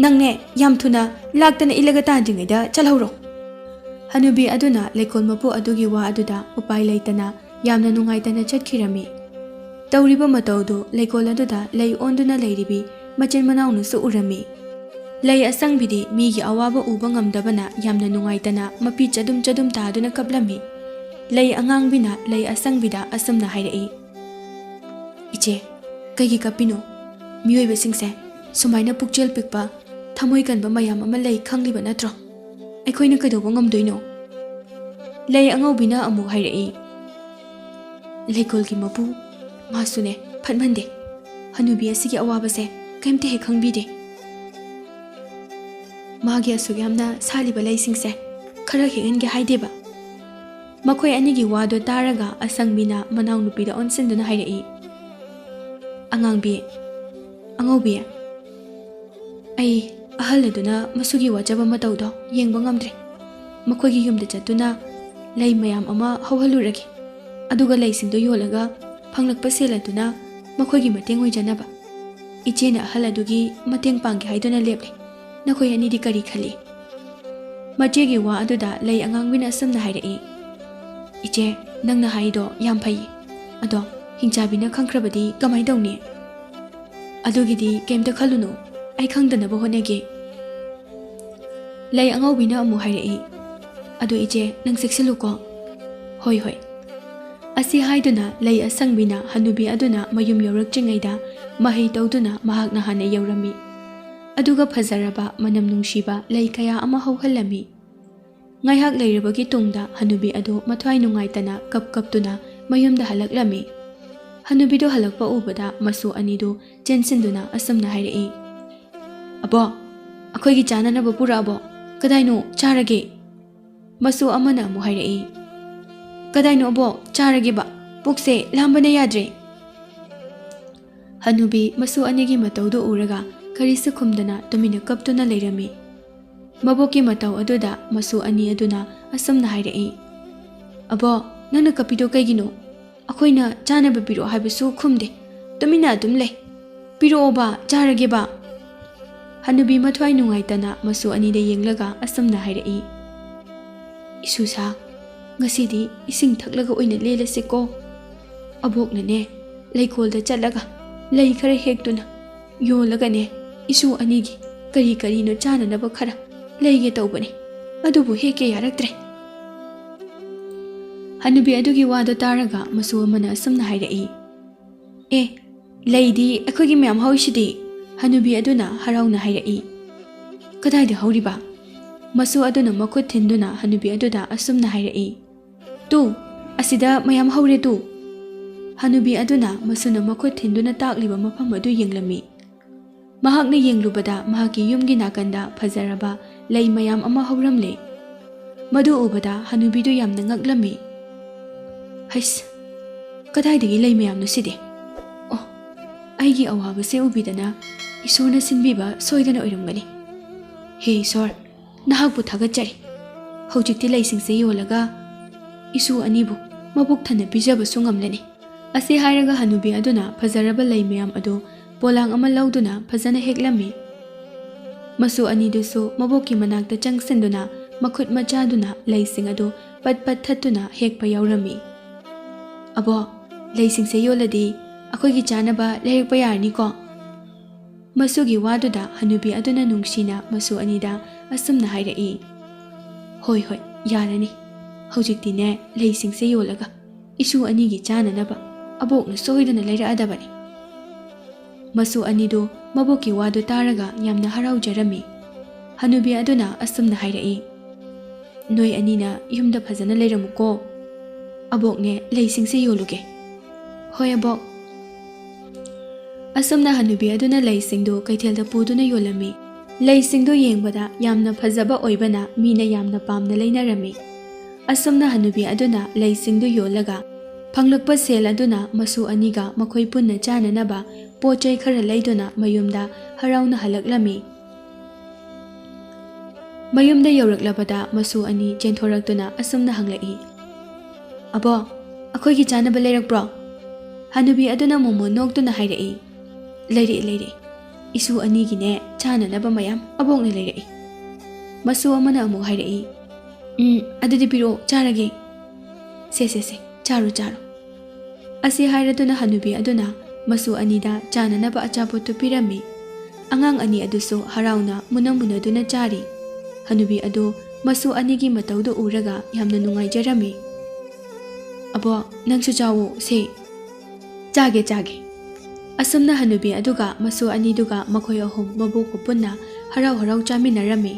ꯅꯪꯅꯦ ꯌꯥꯝ ꯊꯨꯅ ꯂꯥꯛꯇꯅ ꯏꯜꯂꯒ ꯇꯥꯗ꯭ꯔꯤꯉꯩꯗ ꯆꯠꯍꯧꯔꯣ꯫" ꯍꯅꯨꯕꯤ ꯑꯗꯨꯅ ꯂꯩꯀꯣꯜ ꯃꯄꯨ ꯑꯗꯨꯒꯤ ꯋꯥ ꯑꯗꯨꯗ ꯎꯄꯥꯏ ꯂꯩꯇꯅ ꯌꯥꯝꯅ ꯅꯨꯡꯉꯥꯏꯇꯅ ꯆꯠꯈꯤꯔꯝꯃꯤ꯫ ꯇꯧꯔꯤꯕ ꯃꯇꯧꯗꯨ ꯂꯩꯀꯣꯜ ꯑꯗꯨꯗ ꯂꯩ ꯑꯣꯟꯗꯨꯅ ꯂꯩꯔꯤꯕꯤ ꯃꯆꯤꯟ ꯃꯅꯥꯎꯅꯁꯨ ꯎꯔꯝꯃꯤ꯫ ꯂꯩ ꯑꯁꯪꯕꯤꯗꯤ ꯃꯤꯒꯤ ꯑꯋꯥꯕ ꯎꯕ ꯉꯝꯗꯕꯅ ꯌꯥꯝꯅ ꯅꯨꯡꯉꯥꯏꯇꯅ ꯃꯄꯤ ꯆꯗꯨꯝ ꯆꯗꯨꯝ ꯇꯥꯗꯨꯅ ꯀꯞꯂꯝꯃꯤ꯫ ꯂꯩ ꯑꯉꯥꯡꯕꯤꯅ ꯂꯩ ꯑꯁꯪꯕꯤꯗ ꯑꯁꯨꯝꯅ ꯍꯥꯏꯔꯛꯏ, "ꯏꯆꯦ, ꯀꯩꯒꯤ ꯀꯞꯄꯤꯅꯣ? ꯃꯤꯑꯣꯏꯕꯁꯤꯡꯁꯦ ꯁꯨꯃꯥꯏꯅ ꯄꯨꯛꯆꯦꯜ ꯄꯤꯛꯄ, ꯊꯃꯣꯏ ꯀꯟꯕ ꯃꯌꯥꯝ ꯑꯃ ꯂꯩ ꯈꯪꯂꯤꯕ ꯅꯠꯇ꯭ꯔꯣ? ꯑꯩꯈꯣꯏꯅ ꯀꯩꯗꯧꯕ ꯉꯝꯗꯣꯏꯅꯣ?" ꯂꯩ ꯑꯉꯧꯕꯤꯅ ꯑꯃꯨꯛ ꯍꯥꯏꯔꯛꯏ, "ꯂꯩꯀꯣꯜꯒꯤ ꯃꯄꯨ, ꯃꯥꯁꯨꯅꯦ ꯐꯠꯃꯟꯗꯦ꯫ ꯍꯅꯨꯕꯤ ꯑꯁꯤꯒꯤ ꯑꯋꯥꯕꯁꯦ ꯀꯩꯝꯇ ꯍꯦꯛ ꯈꯪꯕꯤꯗꯦ꯫ ꯃꯥꯒꯤ ꯑꯁꯨꯛ ꯌꯥꯝꯅ ꯁꯥꯠꯂꯤꯕ ꯂꯩꯁꯤꯡꯁꯦ ꯈꯔ ꯍꯦꯛꯍꯟꯒꯦ ꯍꯥꯏꯗꯦꯕ?" ꯃꯈꯣꯏ ꯑꯅꯤꯒꯤ ꯋꯥꯗꯣ ꯇꯥꯔꯒ ꯑꯁꯪꯕꯤꯅ ꯃꯅꯥꯎꯅꯨꯄꯤꯗ ꯑꯣꯟꯁꯤꯟꯗꯨꯅ ꯍꯥꯏꯔꯛꯏ, "ꯑꯉꯥꯡꯕꯤ, "ꯑꯉꯧꯕꯤ, ꯑꯩ ꯑꯍꯜ ꯑꯗꯨꯅ ꯃꯁꯨꯒꯤ ꯋꯥꯖꯕ ꯃꯇꯧꯗꯣ ꯌꯦꯡꯕ ꯉꯝꯗ꯭ꯔꯦ꯫ ꯃꯈꯣꯏꯒꯤ ꯌꯨꯝꯗ ꯆꯠꯇꯨꯅ ꯂꯩ ꯃꯌꯥꯝ ꯑꯃ ꯍꯧꯍꯜꯂꯨꯔꯒꯦ꯫ ꯑꯗꯨꯒ ꯂꯩꯁꯤꯡꯗꯣ ꯌꯣꯜꯂꯒ ꯐꯪꯂꯛꯄ ꯁꯦꯜ ꯑꯗꯨꯅ ꯃꯈꯣꯏꯒꯤ ꯃꯇꯦꯡ ꯑꯣꯏꯖꯅꯕ꯫ ꯏꯆꯦꯅ ꯑꯍꯜ ꯑꯗꯨꯒꯤ ꯃꯇꯦꯡ ꯄꯥꯡꯒꯦ ꯍꯥꯏꯗꯨꯅ ꯂꯦꯞꯂꯦ꯫ ꯅꯈꯣꯏ ꯑꯅꯤꯗꯤ ꯀꯔꯤ ꯈꯜꯂꯤ?" ꯃꯆꯦꯒꯤ ꯋꯥ ꯑꯗꯨꯗ ꯂꯩ ꯑꯉꯥꯡꯕꯤꯅ ꯑꯁꯨꯝꯅ ꯍꯥꯏꯔꯛꯏ, "ꯏꯆꯦ, ꯅꯪꯅ ꯍꯥꯏꯗꯣ ꯌꯥꯝ ꯐꯩ꯫ ꯑꯗꯣ ꯍꯤꯡꯆꯥꯕꯤꯅ ꯈꯪꯈ꯭ꯔꯕꯗꯤ ꯀꯃꯥꯏ ꯇꯧꯅꯤ?" "ꯑꯗꯨꯒꯤꯗꯤ ꯀꯩꯝꯇ ꯈꯜꯂꯨꯅꯨ, ꯑꯩ ꯈꯪꯗꯅꯕ ꯍꯣꯠꯅꯒꯦ꯫" ꯂꯩ ꯑꯉꯧꯕꯤꯅ ꯑꯃꯨꯛ ꯍꯥꯏꯔꯛꯏ, "ꯑꯗꯨ ꯏꯆꯦ, ꯅꯪ ꯆꯦꯛꯁꯤꯜꯂꯨꯀꯣ꯫" "ꯍꯣꯏ, ꯍꯣꯏ꯫" ꯑꯁꯤ ꯍꯥꯏꯗꯨꯅ ꯂꯩ ꯑꯁꯪꯕꯤꯅ ꯍꯅꯨꯕꯤ ꯑꯗꯨꯅ ꯃꯌꯨꯝ ꯌꯧꯔꯛꯇ꯭ꯔꯤꯉꯩꯗ ꯃꯍꯩ ꯇꯧꯗꯨꯅ ꯃꯍꯥꯛꯅ ꯍꯥꯟꯅ ꯌꯧꯔꯝꯃꯤ꯫ ꯑꯗꯨꯒ ꯐꯖꯔꯕ ꯃꯅꯝ ꯅꯨꯡꯁꯤꯕ ꯂꯩ ꯀꯌꯥ ꯑꯃ ꯍꯧꯍꯜꯂꯝꯃꯤ꯫ ꯉꯥꯏꯍꯥꯛ ꯂꯩꯔꯕꯒꯤ ꯇꯨꯡꯗ ꯍꯅꯨꯕꯤ ꯑꯗꯨ ꯃꯊ꯭ꯋꯥꯏ ꯅꯨꯡꯉꯥꯏꯇꯅ ꯀꯞ ꯀꯞꯇꯨꯅ ꯃꯌꯨꯝꯗ ꯍꯜꯂꯛꯂꯝꯃꯤ꯫ ꯍꯅꯨꯕꯤꯗꯨ ꯍꯜꯂꯛꯄ ꯎꯕꯗ ꯃꯁꯨ ꯑꯅꯤꯗꯨ ꯆꯦꯟꯁꯤꯟꯗꯨꯅ ꯑꯁꯨꯝꯅ ꯍꯥꯏꯔꯛꯏ, "ꯑꯕꯣꯛ, ꯑꯩꯈꯣꯏꯒꯤ ꯆꯥꯅꯅꯕ ꯄꯨꯔꯛꯑꯕꯣ? ꯀꯗꯥꯏꯅꯣ? ꯆꯥꯔꯒꯦ꯫" ꯃꯁꯨ ꯑꯃꯅ ꯑꯃꯨꯛ ꯍꯥꯏꯔꯛꯏ, "ꯀꯗꯥꯏꯅꯣ ꯑꯕꯣꯛ? ꯆꯥꯔꯒꯦꯕ꯫ ꯄꯨꯛꯁꯦ ꯂꯥꯝꯕꯅ ꯌꯥꯗ꯭ꯔꯦ꯫" ꯍꯅꯨꯕꯤ ꯃꯁꯨ ꯑꯅꯤꯒꯤ ꯃꯇꯧꯗꯨ ꯎꯔꯒ ꯀꯔꯤꯁꯨ ꯈꯨꯝꯗꯅ ꯇꯨꯃꯤꯟꯅ ꯀꯞꯇꯨꯅ ꯂꯩꯔꯝꯃꯤ꯫ ꯃꯕꯣꯛꯀꯤ ꯃꯇꯧ ꯑꯗꯨꯗ ꯃꯁꯨ ꯑꯅꯤ ꯑꯗꯨꯅ ꯑꯁꯨꯝꯅ ꯍꯥꯏꯔꯛꯏ, "ꯑꯕꯣꯛ, ꯅꯪꯅ ꯀꯞꯄꯤꯗꯣ ꯀꯩꯒꯤꯅꯣ? ꯑꯩꯈꯣꯏꯅ ꯆꯥꯅꯕ ꯄꯤꯔꯛꯑꯣ ꯍꯥꯏꯕꯁꯨ ꯈꯨꯝꯗꯦ, ꯇꯨꯃꯤꯟꯅ ꯑꯗꯨꯝ ꯂꯩ꯫ ꯄꯤꯔꯛꯑꯣꯕ, ꯆꯥꯔꯒꯦꯕ꯫" ꯍꯅꯨꯕꯤ ꯃꯊ꯭ꯋꯥꯏ ꯅꯨꯡꯉꯥꯏꯇꯅ ꯃꯁꯨ ꯑꯅꯤꯗ ꯌꯦꯡꯂꯒ ꯑꯁꯨꯝꯅ ꯍꯥꯏꯔꯛꯏ, "ꯏꯁꯨꯁꯥ, ꯉꯁꯤꯗꯤ ꯏꯁꯤꯡ ꯊꯛꯂꯒ ꯑꯣꯏꯅ ꯂꯦꯜꯂꯁꯤꯀꯣ꯫ ꯑꯕꯣꯛꯅꯅꯦ, ꯂꯩꯀꯣꯜꯗ ꯆꯠꯂꯒ ꯂꯩ ꯈꯔ ꯍꯦꯛꯇꯨꯅ ꯌꯣꯜꯂꯒꯅꯦ, ꯏꯁꯨ ꯑꯅꯤꯒꯤ ꯀꯔꯤ ꯀꯔꯤꯅꯣ ꯆꯥꯅꯅꯕ ꯈꯔ ꯂꯩꯒꯦ ꯇꯧꯕꯅꯦ, ꯑꯗꯨꯕꯨ ꯍꯦꯛꯀꯦ ꯌꯥꯔꯛꯇ꯭ꯔꯦ꯫" ꯍꯅꯨꯕꯤ ꯑꯗꯨꯒꯤ ꯋꯥꯗꯣ ꯇꯥꯔꯒ ꯃꯁꯨ ꯑꯃꯅ ꯑꯁꯨꯝꯅ ꯍꯥꯏꯔꯛꯏ, "ꯑꯦ, ꯂꯩꯗꯤ ꯑꯩꯈꯣꯏꯒꯤ ꯃꯌꯥꯝ ꯍꯧꯔꯤꯁꯤꯗꯤ꯫" ꯍꯅꯨꯕꯤ ꯑꯗꯨꯅ ꯍꯔꯥꯎꯅ ꯍꯥꯏꯔꯛꯏ꯫ "ꯀꯗꯥꯏꯗ ꯍꯧꯔꯤꯕ?" ꯃꯁꯨ ꯑꯗꯨꯅ ꯃꯈꯨꯠ ꯊꯤꯟꯗꯨꯅ ꯍꯅꯨꯕꯤ ꯑꯗꯨꯗ ꯑꯁꯨꯝꯅ ꯍꯥꯏꯔꯛꯏ, "ꯇꯨ, ꯑꯁꯤꯗ ꯃꯌꯥꯝ ꯍꯧꯔꯦ ꯇꯨ꯫" ꯍꯅꯨꯕꯤ ꯑꯗꯨꯅ ꯃꯁꯨꯅ ꯃꯈꯨꯠ ꯊꯤꯟꯗꯨꯅ ꯇꯥꯛꯂꯤꯕ ꯃꯐꯝ ꯑꯗꯨ ꯌꯦꯡꯂꯝꯃꯤ꯫ ꯃꯍꯥꯛꯅ ꯌꯦꯡꯂꯨꯕꯗ ꯃꯍꯥꯛꯀꯤ ꯌꯨꯝꯒꯤ ꯅꯥꯀꯟꯗ ꯐꯖꯔꯕ ꯂꯩ ꯃꯌꯥꯝ ꯑꯃ ꯍꯧꯔꯝꯂꯦ꯫ ꯃꯗꯨ ꯎꯕꯗ ꯍꯅꯨꯕꯤꯗꯨ ꯌꯥꯝꯅ ꯉꯛꯂꯝꯃꯤ꯫ "ꯍꯩꯁ, ꯀꯗꯥꯏꯗꯒꯤ ꯂꯩ ꯃꯌꯥꯝꯅꯣ ꯁꯤꯗꯤ? ꯑꯣ, ꯑꯩꯒꯤ ꯑꯋꯥꯕꯁꯦ ꯎꯕꯤꯗꯅ ꯏꯁꯣꯔꯅ ꯁꯤꯟꯕꯤꯕ ꯁꯣꯏꯗꯅ ꯑꯣꯏꯔꯝꯒꯅꯤ꯫ ꯍꯦ ꯏꯁꯣꯔ, ꯅꯍꯥꯛꯄꯨ ꯊꯥꯒꯠꯆꯔꯤ꯫ ꯍꯧꯖꯤꯛꯇꯤ ꯂꯩꯁꯤꯡꯁꯦ ꯌꯣꯜꯂꯒ ꯏꯁꯨ ꯑꯅꯤꯕꯨ ꯃꯕꯨꯛ ꯊꯟꯅ ꯄꯤꯖꯕꯁꯨ ꯉꯝꯂꯅꯤ꯫ ꯑꯁꯤ ꯍꯥꯏꯔꯒ ꯍꯅꯨꯕꯤ ꯑꯗꯨꯅ ꯐꯖꯔꯕ ꯂꯩ ꯃꯌꯥꯝ ꯑꯗꯨ ꯄꯣꯂꯥꯡ ꯑꯃ ꯂꯧꯗꯨꯅ ꯐꯖꯅ ꯍꯦꯛꯂꯝꯃꯤ꯫ ꯃꯁꯨ ꯑꯅꯤꯗꯨꯁꯨ ꯃꯕꯣꯛꯀꯤ ꯃꯅꯥꯛꯇ ꯆꯪꯁꯤꯟꯗꯨꯅ ꯃꯈꯨꯠ ꯃꯆꯥꯗꯨꯅ ꯂꯩꯁꯤꯡ ꯑꯗꯨ ꯄꯠ ꯄꯠ ꯊꯠꯇꯨꯅ ꯍꯦꯛꯄ ꯌꯥꯎꯔꯝꯃꯤ꯫ "ꯑꯕꯣꯛ, ꯂꯩꯁꯤꯡꯁꯦ ꯌꯣꯜꯂꯗꯤ ꯑꯩꯈꯣꯏꯒꯤ ꯆꯥꯅꯕ ꯂꯩꯔꯛꯄ ꯌꯥꯔꯅꯤꯀꯣ?" ꯃꯁꯨꯒꯤ ꯋꯥꯗꯨꯗ ꯍꯅꯨꯕꯤ ꯑꯗꯨꯅ ꯅꯨꯡꯁꯤꯅ ꯃꯁꯨ ꯑꯅꯤꯗ ꯑꯁꯨꯝꯅ ꯍꯥꯏꯔꯛꯏ, "ꯍꯣꯏ, ꯍꯣꯏ, ꯌꯥꯔꯅꯤ꯫ ꯍꯧꯖꯤꯛꯇꯤꯅꯦ, ꯂꯩꯁꯤꯡꯁꯦ ꯌꯣꯜꯂꯒ ꯏꯁꯨ ꯑꯅꯤꯒꯤ ꯆꯥꯅꯅꯕ ꯑꯕꯣꯛꯅ ꯁꯣꯏꯗꯅ ꯂꯩꯔꯛꯑꯗꯕꯅꯤ꯫" ꯃꯁꯨ ꯑꯅꯤꯗꯨ ꯃꯕꯣꯛꯀꯤ ꯋꯥꯗꯨ ꯇꯥꯔꯒ ꯌꯥꯝꯅ ꯍꯔꯥꯎꯖꯔꯝꯃꯤ꯫ ꯍꯅꯨꯕꯤ ꯑꯗꯨꯅ ꯑꯁꯨꯝꯅ ꯍꯥꯏꯔꯛꯏ, "ꯅꯣꯏ ꯑꯅꯤꯅ ꯌꯨꯝꯗ ꯐꯖꯅ ꯂꯩꯔꯝꯃꯨꯀꯣ꯫ ꯑꯕꯣꯛꯅꯦ, ꯂꯩꯁꯤꯡꯁꯦ ꯌꯣꯜꯂꯨꯒꯦ꯫" "ꯍꯣꯏ, ꯑꯕꯣꯛ꯫" ꯑꯁꯨꯝꯅ ꯍꯅꯨꯕꯤ ꯑꯗꯨꯅ ꯂꯩꯁꯤꯡꯗꯨ ꯀꯩꯊꯦꯜꯗ ꯄꯨꯗꯨꯅ ꯌꯣꯜꯂꯝꯃꯤ꯫ ꯂꯩꯁꯤꯡꯗꯨ ꯌꯦꯡꯕꯗ ꯌꯥꯝꯅ ꯐꯖꯕ ꯑꯣꯏꯕꯅ ꯃꯤꯅ ꯌꯥꯝꯅ ꯄꯥꯝꯅ ꯂꯩꯅꯔꯝꯃꯤ꯫ ꯑꯁꯨꯝꯅ ꯍꯅꯨꯕꯤ ꯑꯗꯨꯅ ꯂꯩꯁꯤꯡꯗꯨ ꯌꯣꯜꯂꯒ ꯐꯪꯂꯛꯄ ꯁꯦꯜ ꯑꯗꯨꯅ ꯃꯁꯨ ꯑꯅꯤꯒ ꯃꯈꯣꯏ ꯄꯨꯟꯅ ꯆꯥꯅꯅꯕ ꯄꯣꯠ ꯆꯩ ꯈꯔ ꯂꯩꯗꯨꯅ ꯃꯌꯨꯝꯗ ꯍꯔꯥꯎꯅ ꯍꯜꯂꯛꯂꯝꯃꯤ꯫ ꯃꯌꯨꯝꯗ ꯌꯧꯔꯛꯂꯕꯗ ꯃꯁꯨ ꯑꯅꯤ ꯆꯦꯟꯊꯣꯔꯛꯇꯨꯅ ꯑꯁꯨꯝꯅ ꯍꯪꯂꯛꯏ, "ꯑꯕꯣ, ꯑꯩꯈꯣꯏꯒꯤ ꯆꯥꯅꯕ ꯂꯩꯔꯛꯄ꯭ꯔꯣ?" ꯍꯅꯨꯕꯤ ꯑꯗꯨꯅ ꯃꯣꯃꯣꯟ ꯅꯣꯛꯇꯨꯅ ꯍꯥꯏꯔꯛꯏ, "ꯂꯩꯔꯛꯏ, ꯂꯩꯔꯛꯏ꯫ ꯏꯁꯨ ꯑꯅꯤꯒꯤꯅꯦ ꯆꯥꯅꯅꯕ ꯃꯌꯥꯝ ꯑꯕꯣꯛꯅ ꯂꯩꯔꯛꯏ꯫" ꯃꯁꯨ ꯑꯃꯅ ꯑꯃꯨꯛ ꯍꯥꯏꯔꯛꯏ, "ꯎꯝ, ꯑꯗꯨꯗꯤ ꯄꯤꯔꯛꯑꯣ, ꯆꯥꯔꯒꯦ꯫" "ꯁꯦ, ꯁꯦ, ꯁꯦ, ꯆꯥꯔꯣ, ꯆꯥꯔꯣ꯫" ꯑꯁꯤ ꯍꯥꯏꯔꯗꯨꯅ ꯍꯅꯨꯕꯤ ꯑꯗꯨꯅ ꯃꯁꯨ ꯑꯅꯤꯗ ꯆꯥꯅꯅꯕ ꯑꯆꯥꯄꯣꯠꯇꯨ ꯄꯤꯔꯝꯃꯤ꯫ ꯑꯉꯥꯡ ꯑꯅꯤ ꯑꯗꯨꯁꯨ ꯍꯔꯥꯎꯅ ꯃꯨꯟꯅ ꯃꯨꯟꯅꯗꯨꯅ ꯆꯥꯔꯤ꯫ ꯍꯅꯨꯕꯤ ꯑꯗꯨ ꯃꯁꯨ ꯑꯅꯤꯒꯤ ꯃꯇꯧꯗꯨ ꯎꯔꯒ ꯌꯥꯝꯅ ꯅꯨꯡꯉꯥꯏꯖꯔꯝꯃꯤ꯫ "ꯑꯕꯣ, ꯅꯪꯁꯨ ꯆꯥꯎꯋꯣ, ꯁꯦ꯫" "ꯆꯥꯒꯦ, ꯆꯥꯒꯦ꯫" ꯑꯁꯨꯝꯅ ꯍꯅꯨꯕꯤ ꯑꯗꯨꯒ ꯃꯁꯨ ꯑꯅꯤꯗꯨꯒ ꯃꯈꯣꯏ ꯑꯍꯨꯝ ꯃꯕꯣꯛꯀ ꯄꯨꯟꯅ ꯍꯔꯥꯎ ꯍꯔꯥꯎ ꯆꯥꯃꯤꯟꯅꯔꯝꯃꯤ꯫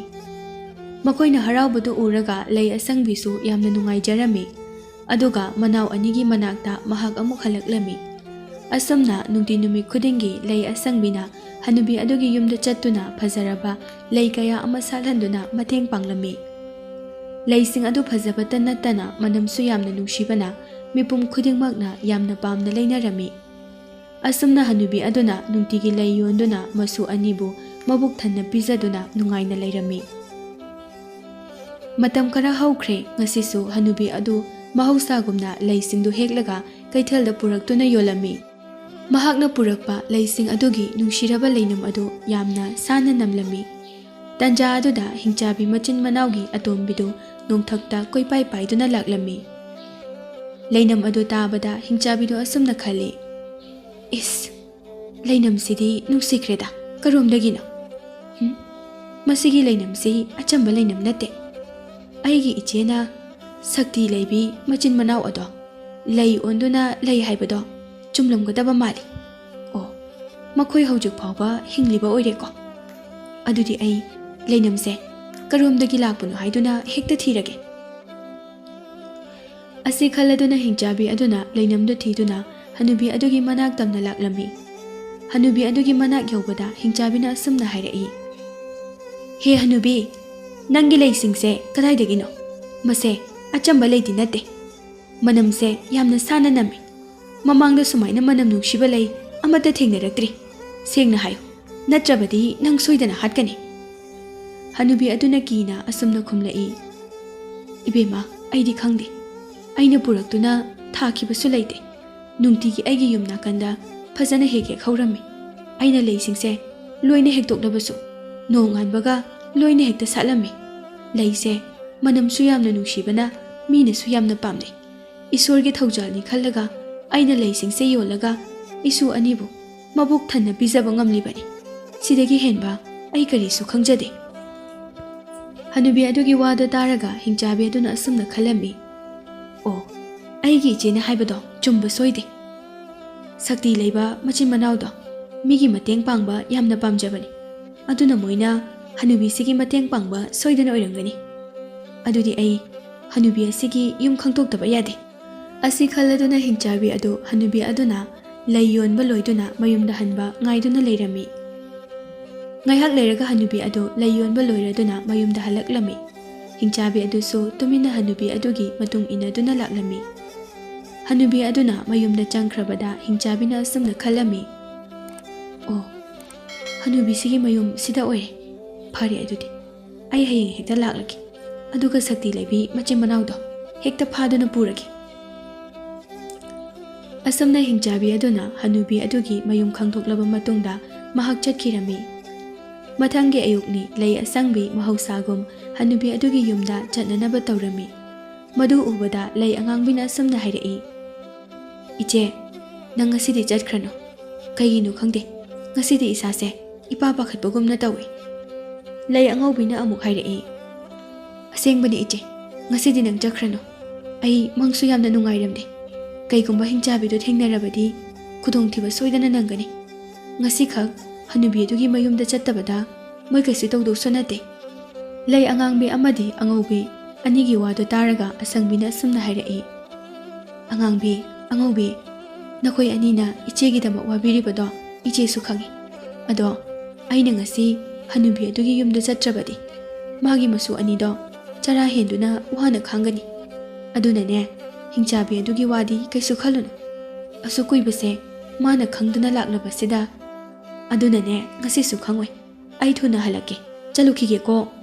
ꯃꯈꯣꯏꯅ ꯍꯔꯥꯎꯕꯗꯨ ꯎꯔꯒ ꯂꯩ ꯑꯁꯪꯕꯤꯁꯨ ꯌꯥꯝꯅ ꯅꯨꯡꯉꯥꯏꯖꯔꯝꯃꯤ꯫ ꯑꯗꯨꯒ ꯃꯅꯥꯎ ꯑꯅꯤꯒꯤ ꯃꯅꯥꯛꯇ ꯃꯍꯥꯛ ꯑꯃꯨꯛ ꯍꯜꯂꯛꯂꯝꯃꯤ꯫ ꯑꯁꯨꯝꯅ ꯅꯨꯡꯇꯤ ꯅꯨꯃꯤꯠ ꯈꯨꯗꯤꯡꯒꯤ ꯂꯩ ꯑꯁꯪꯕꯤꯅ ꯍꯅꯨꯕꯤ ꯑꯗꯨꯒꯤ ꯌꯨꯝꯗ ꯆꯠꯇꯨꯅ ꯐꯖꯔꯕ ꯂꯩ ꯀꯌꯥ ꯑꯃ ꯁꯥꯠꯍꯟꯗꯨꯅ ꯃꯇꯦꯡ ꯄꯥꯡꯂꯝꯃꯤ꯫ ꯂꯩꯁꯤꯡ ꯑꯗꯨ ꯐꯖꯕꯇ ꯅꯠꯇꯅ ꯃꯅꯝꯁꯨ ꯌꯥꯝꯅ ꯅꯨꯡꯁꯤꯕꯅ ꯃꯤꯄꯨꯝ ꯈꯨꯗꯤꯡꯃꯛꯅ ꯌꯥꯝꯅ ꯄꯥꯝꯅ ꯂꯩꯅꯔꯝꯃꯤ꯫ ꯑꯁꯨꯝꯅ ꯍꯅꯨꯕꯤ ꯑꯗꯨꯅ ꯅꯨꯡꯇꯤꯒꯤ ꯂꯩ ꯌꯣꯟꯗꯨꯅ ꯃꯁꯨ ꯑꯅꯤꯕꯨ ꯃꯕꯨꯛ ꯊꯟꯅ ꯄꯤꯖꯗꯨꯅ ꯅꯨꯡꯉꯥꯏꯅ ꯂꯩꯔꯝꯃꯤ꯫ ꯃꯇꯝ ꯈꯔ ꯍꯧꯈ꯭ꯔꯦ꯫ ꯉꯁꯤꯁꯨ ꯍꯅꯨꯕꯤ ꯑꯗꯨ ꯃꯍꯧꯁꯥꯒꯨꯝꯅ ꯂꯩꯁꯤꯡꯗꯨ ꯍꯦꯛꯂꯒ ꯀꯩꯊꯦꯜꯗ ꯄꯨꯔꯛꯇꯨꯅ ꯌꯣꯜꯂꯝꯃꯤ꯫ ꯃꯍꯥꯛꯅ ꯄꯨꯔꯛꯄ ꯂꯩꯁꯤꯡ ꯑꯗꯨꯒꯤ ꯅꯨꯡꯁꯤꯔꯕ ꯂꯩꯅꯝ ꯑꯗꯨ ꯌꯥꯝꯅ ꯁꯥꯟꯅ ꯅꯝꯂꯝꯃꯤ꯫ ꯇꯟꯖꯥ ꯑꯗꯨꯗ ꯍꯤꯡꯆꯥꯕꯤ ꯃꯆꯤꯟ ꯃꯅꯥꯎꯒꯤ ꯑꯇꯣꯝꯕꯤꯗꯨ ꯅꯣꯡꯊꯛꯇ ꯀꯣꯏꯄꯥꯏ ꯄꯥꯏꯗꯨꯅ ꯂꯥꯛꯂꯝꯃꯤ꯫ ꯂꯩꯅꯝ ꯑꯗꯨ ꯇꯥꯕꯗ ꯍꯤꯡꯆꯥꯕꯤꯗꯨ ꯑꯁꯨꯝꯅ ꯈꯜꯂꯤ, "ꯏꯁ, ꯂꯩꯅꯝꯁꯤꯗꯤ ꯅꯨꯡꯁꯤꯈ꯭ꯔꯦꯗ, ꯀꯔꯣꯝꯗꯒꯤꯅꯣ? ꯍꯨꯝ, ꯃꯁꯤꯒꯤ ꯂꯩꯅꯝꯁꯤ ꯑꯆꯝꯕ ꯂꯩꯅꯝ ꯅꯠꯇꯦ꯫ ꯑꯩꯒꯤ ꯏꯆꯦꯅ ꯁꯛꯇꯤ ꯂꯩꯕꯤ ꯃꯆꯤꯟ ꯃꯅꯥꯎ ꯑꯗꯣ ꯂꯩ ꯑꯣꯟꯗꯨꯅ ꯂꯩ ꯍꯥꯏꯕꯗꯣ ꯆꯨꯝꯂꯝꯒꯗꯕ ꯃꯥꯜꯂꯤ꯫ ꯑꯣ, ꯃꯈꯣꯏ ꯍꯧꯖꯤꯛ ꯐꯥꯎꯕ ꯍꯤꯡꯂꯤꯕ ꯑꯣꯏꯔꯦꯀꯣ? ꯑꯗꯨꯗꯤ ꯑꯩ ꯂꯩꯅꯝꯁꯦ ꯀꯔꯣꯝꯗꯒꯤ ꯂꯥꯛꯄꯅꯣ ꯍꯥꯏꯗꯨꯅ ꯍꯦꯛꯇ ꯊꯤꯔꯒꯦ꯫" ꯑꯁꯤ ꯈꯜꯂꯗꯨꯅ ꯍꯤꯡꯆꯥꯕꯤ ꯑꯗꯨꯅ ꯂꯩꯅꯝꯗꯨ ꯊꯤꯗꯨꯅ ꯍꯅꯨꯕꯤ ꯑꯗꯨꯒꯤ ꯃꯅꯥꯛ ꯇꯝꯅ ꯂꯥꯛꯂꯝꯃꯤ꯫ ꯍꯅꯨꯕꯤ ꯑꯗꯨꯒꯤ ꯃꯅꯥꯛ ꯌꯧꯕꯗ ꯍꯤꯡꯆꯥꯕꯤꯅ ꯑꯁꯨꯝꯅ ꯍꯥꯏꯔꯛꯏ, "ꯍꯦ ꯍꯅꯨꯕꯤ, ꯅꯪꯒꯤ ꯂꯩꯁꯤꯡꯁꯦ ꯀꯗꯥꯏꯗꯒꯤꯅꯣ? ꯃꯁꯦ ꯑꯆꯝꯕ ꯂꯩꯗꯤ ꯅꯠꯇꯦ꯫ ꯃꯅꯝꯁꯦ ꯌꯥꯝꯅ ꯁꯥꯟꯅ ꯅꯝꯃꯤ꯫ ꯃꯃꯥꯡꯗ ꯁꯨꯃꯥꯏꯅ ꯃꯅꯝ ꯅꯨꯡꯁꯤꯕ ꯂꯩ ꯑꯃꯠꯇ ꯊꯦꯡꯅꯔꯛꯇ꯭ꯔꯤ꯫ ꯁꯦꯡꯅ ꯍꯥꯏꯌꯨ, ꯅꯠꯇ꯭ꯔꯕꯗꯤ ꯅꯪ ꯁꯣꯏꯗꯅ ꯍꯥꯠꯀꯅꯤ꯫" ꯍꯅꯨꯕꯤ ꯑꯗꯨꯅ ꯀꯤꯅ ꯑꯁꯨꯝꯅ ꯈꯨꯝꯂꯛꯏ, "ꯏꯕꯦꯝꯃ, ꯑꯩꯗꯤ ꯈꯪꯗꯦ꯫ ꯑꯩꯅ ꯄꯨꯔꯛꯇꯨꯅ ꯊꯥꯈꯤꯕꯁꯨ ꯂꯩꯇꯦ꯫ ꯅꯨꯡꯇꯤꯒꯤ ꯑꯩꯒꯤ ꯌꯨꯝ ꯅꯥꯀꯟꯗ ꯐꯖꯅ ꯍꯦꯛ ꯍꯦꯛ ꯍꯧꯔꯝꯃꯤ꯫ ꯑꯩꯅ ꯂꯩꯁꯤꯡꯁꯦ ꯂꯣꯏꯅ ꯍꯦꯛꯇꯣꯛꯂꯕꯁꯨ ꯅꯣꯡꯉꯥꯟꯕꯒ ꯂꯣꯏꯅ ꯍꯦꯛꯇ ꯁꯥꯠꯂꯝꯃꯤ꯫ ꯂꯩꯁꯦ ꯃꯅꯝꯁꯨ ꯌꯥꯝꯅ ꯅꯨꯡꯁꯤꯕꯅ ꯃꯤꯅꯁꯨ ꯌꯥꯝꯅ ꯄꯥꯝꯅꯩ꯫ ꯏꯁꯣꯔꯒꯤ ꯊꯧꯖꯥꯜꯅꯤ ꯈꯜꯂꯒ ꯑꯩꯅ ꯂꯩꯁꯤꯡꯁꯦ ꯌꯣꯜꯂꯒ ꯏꯁꯨ ꯑꯅꯤꯕꯨ ꯃꯕꯨꯛ ꯊꯟꯅ ꯄꯤꯖꯕ ꯉꯝꯂꯤꯕꯅꯤ꯫ ꯁꯤꯗꯒꯤ ꯍꯦꯟꯕ ꯑꯩ ꯀꯔꯤꯁꯨ ꯈꯪꯖꯗꯦ꯫" ꯍꯅꯨꯕꯤ ꯑꯗꯨꯒꯤ ꯋꯥꯗꯣ ꯇꯥꯔꯒ ꯍꯤꯡꯆꯥꯕꯤ ꯑꯗꯨꯅ ꯑꯁꯨꯝꯅ ꯈꯜꯂꯝꯃꯤ, "ꯑꯣ, ꯑꯩꯒꯤ ꯏꯆꯦꯅ ꯍꯥꯏꯕꯗꯣ ꯆꯨꯝꯕ ꯁꯣꯏꯗꯦ꯫ ꯁꯛꯇꯤ ꯂꯩꯕ ꯃꯆꯤꯟ ꯃꯅꯥꯎꯗꯣ ꯃꯤꯒꯤ ꯃꯇꯦꯡ ꯄꯥꯡꯕ ꯌꯥꯝꯅ ꯄꯥꯝꯖꯕꯅꯤ꯫ ꯑꯗꯨꯅ ꯃꯣꯏꯅ ꯍꯅꯨꯕꯤꯁꯤꯒꯤ ꯃꯇꯦꯡ ꯄꯥꯡꯕ ꯁꯣꯏꯗꯅ ꯑꯣꯏꯔꯝꯒꯅꯤ꯫ ꯑꯗꯨꯗꯤ ꯑꯩ ꯍꯅꯨꯕꯤ ꯑꯁꯤꯒꯤ ꯌꯨꯝ ꯈꯪꯗꯣꯛꯇꯕ ꯌꯥꯗꯦ꯫" ꯑꯁꯤ ꯈꯜꯂꯗꯨꯅ ꯍꯤꯡꯆꯥꯕꯤ ꯑꯗꯨ ꯍꯅꯨꯕꯤ ꯑꯗꯨꯅ ꯂꯩ ꯌꯣꯟꯕ ꯂꯣꯏꯗꯨꯅ ꯃꯌꯨꯝꯗ ꯍꯟꯕ ꯉꯥꯏꯗꯨꯅ ꯂꯩꯔꯝꯃꯤ꯫ ꯉꯥꯏꯍꯥꯛ ꯂꯩꯔꯒ ꯍꯅꯨꯕꯤ ꯑꯗꯨ ꯂꯩ ꯌꯣꯟꯕ ꯂꯣꯏꯔꯗꯨꯅ ꯃꯌꯨꯝꯗ ꯍꯜꯂꯛꯂꯝꯃꯤ꯫ ꯍꯤꯡꯆꯥꯕꯤ ꯑꯗꯨꯁꯨ ꯇꯨꯃꯤꯟꯅ ꯍꯅꯨꯕꯤ ꯑꯗꯨꯒꯤ ꯃꯇꯨꯡ ꯏꯟꯅꯗꯨꯅ ꯂꯥꯛꯂꯝꯃꯤ꯫ ꯑꯅꯨꯕꯤ ꯑꯗꯨꯅ ꯃꯌꯨꯝꯗ ꯆꯪꯈ꯭ꯔꯕꯗ ꯍꯤꯡꯆꯥꯕꯤꯅ ꯑꯁꯨꯝꯅ ꯈꯜꯂꯝꯃꯤ, "ꯑꯣ, ꯍꯅꯨꯕꯤꯁꯤꯒꯤ ꯃꯌꯨꯝ ꯁꯤꯗ ꯑꯣꯏꯔꯦ꯫ ꯐꯔꯦ ꯑꯗꯨꯗꯤ, ꯑꯩ ꯍꯌꯦꯡ ꯍꯦꯛꯇ ꯂꯥꯛꯂꯒꯦ꯫ ꯑꯗꯨꯒ ꯁꯛꯇꯤ ꯂꯩꯕꯤ ꯃꯆꯤꯟ ꯃꯅꯥꯎꯗꯣ ꯍꯦꯛꯇ ꯐꯥꯗꯨꯅ ꯄꯨꯔꯒꯦ꯫" ꯑꯁꯨꯝꯅ ꯍꯤꯡꯆꯥꯕꯤ ꯑꯗꯨꯅ ꯍꯅꯨꯕꯤ ꯑꯗꯨꯒꯤ ꯃꯌꯨꯝ ꯈꯪꯗꯣꯛꯂꯕ ꯃꯇꯨꯡꯗ ꯃꯍꯥꯛ ꯆꯠꯈꯤꯔꯝꯃꯤ꯫ ꯃꯊꯪꯒꯤ ꯑꯌꯨꯛꯅꯤ꯫ ꯂꯩ ꯑꯁꯪꯕꯤ ꯃꯍꯧꯁꯥꯒꯨꯝ ꯍꯅꯨꯕꯤ ꯑꯗꯨꯒꯤ ꯌꯨꯝꯗ ꯆꯠꯅꯅꯕ ꯇꯧꯔꯝꯃꯤ꯫ ꯃꯗꯨ ꯎꯕꯗ ꯂꯩ ꯑꯉꯥꯡꯕꯤꯅ ꯑꯁꯨꯝꯅ ꯍꯥꯏꯔꯛꯏ, "ꯏꯆꯦ, ꯅꯪ ꯉꯁꯤꯗꯤ ꯆꯠꯈ꯭ꯔꯅꯨ꯫ ꯀꯩꯒꯤꯅꯣ ꯈꯪꯗꯦ, ꯉꯁꯤꯗꯤ ꯏꯁꯥꯁꯦ ꯏꯄꯥ ꯄꯥꯈꯠꯄꯒꯨꯝꯅ ꯇꯧꯏ꯫" ꯂꯩ ꯑꯉꯧꯕꯤꯅ ꯑꯃꯨꯛ ꯍꯥꯏꯔꯛꯏ, "ꯑꯁꯦꯡꯕꯅꯤ ꯏꯆꯦ, ꯉꯁꯤꯗꯤ ꯅꯪ ꯆꯠꯈ꯭ꯔꯅꯨ꯫ ꯑꯩ ꯃꯪꯁꯨ ꯌꯥꯝꯅ ꯅꯨꯡꯉꯥꯏꯔꯝꯗꯦ꯫ ꯀꯩꯒꯨꯝꯕ ꯍꯤꯡꯆꯥꯕꯤꯗꯨ ꯊꯦꯡꯅꯔꯕꯗꯤ ꯈꯨꯗꯣꯡꯊꯤꯕ ꯁꯣꯏꯗꯅ ꯅꯪꯒꯅꯤ꯫ ꯉꯁꯤꯈꯛ ꯍꯅꯨꯕꯤ ꯑꯗꯨꯒꯤ ꯃꯌꯨꯝꯗ ꯆꯠꯇꯕꯗ ꯃꯣꯏ ꯀꯩꯁꯨ ꯇꯧꯗꯧꯁꯨ ꯅꯠꯇꯦ꯫" ꯂꯩ ꯑꯉꯥꯡꯕꯤ ꯑꯃꯗꯤ ꯑꯉꯧꯕꯤ ꯑꯅꯤꯒꯤ ꯋꯥꯗꯨ ꯇꯥꯔꯒ ꯑꯁꯪꯕꯤꯅ ꯑꯁꯨꯝꯅ ꯍꯥꯏꯔꯛꯏ, "ꯑꯉꯥꯡꯕꯤ, ꯑꯉꯧꯕꯤ, ꯅꯈꯣꯏ ꯑꯅꯤꯅ ꯏꯆꯦꯒꯤꯗꯃꯛ ꯋꯥꯕꯤꯔꯤꯕꯗꯣ ꯏꯆꯦꯁꯨ ꯈꯪꯏ꯫ ꯑꯗꯣ ꯑꯩꯅ ꯉꯁꯤ ꯍꯅꯨꯕꯤ ꯑꯗꯨꯒꯤ ꯌꯨꯝꯗ ꯆꯠꯇ꯭ꯔꯕꯗꯤ ꯃꯥꯒꯤ ꯃꯁꯨ ꯑꯅꯤꯗꯣ ꯆꯔꯥ ꯍꯦꯟꯗꯨꯅ ꯋꯥꯅ ꯈꯥꯡꯒꯅꯤ꯫ ꯑꯗꯨꯅꯅꯦ, ꯍꯤꯡꯆꯥꯕꯤ ꯑꯗꯨꯒꯤ ꯋꯥꯗꯤ ꯀꯩꯁꯨ ꯈꯜꯂꯨꯅꯨ꯫ ꯑꯁꯨꯛ ꯀꯨꯏꯕꯁꯦ ꯃꯥꯅ ꯈꯪꯗꯨꯅ ꯂꯥꯛꯂꯕꯁꯤꯗ꯫ ꯑꯗꯨꯅꯅꯦ, ꯉꯁꯤꯁꯨ ꯈꯪꯉꯣꯏ꯫ ꯑꯩ ꯊꯨꯅ ꯍꯜꯂꯛꯀꯦ꯫ ꯆꯠꯂꯨꯈꯤꯒꯦꯀꯣ꯫"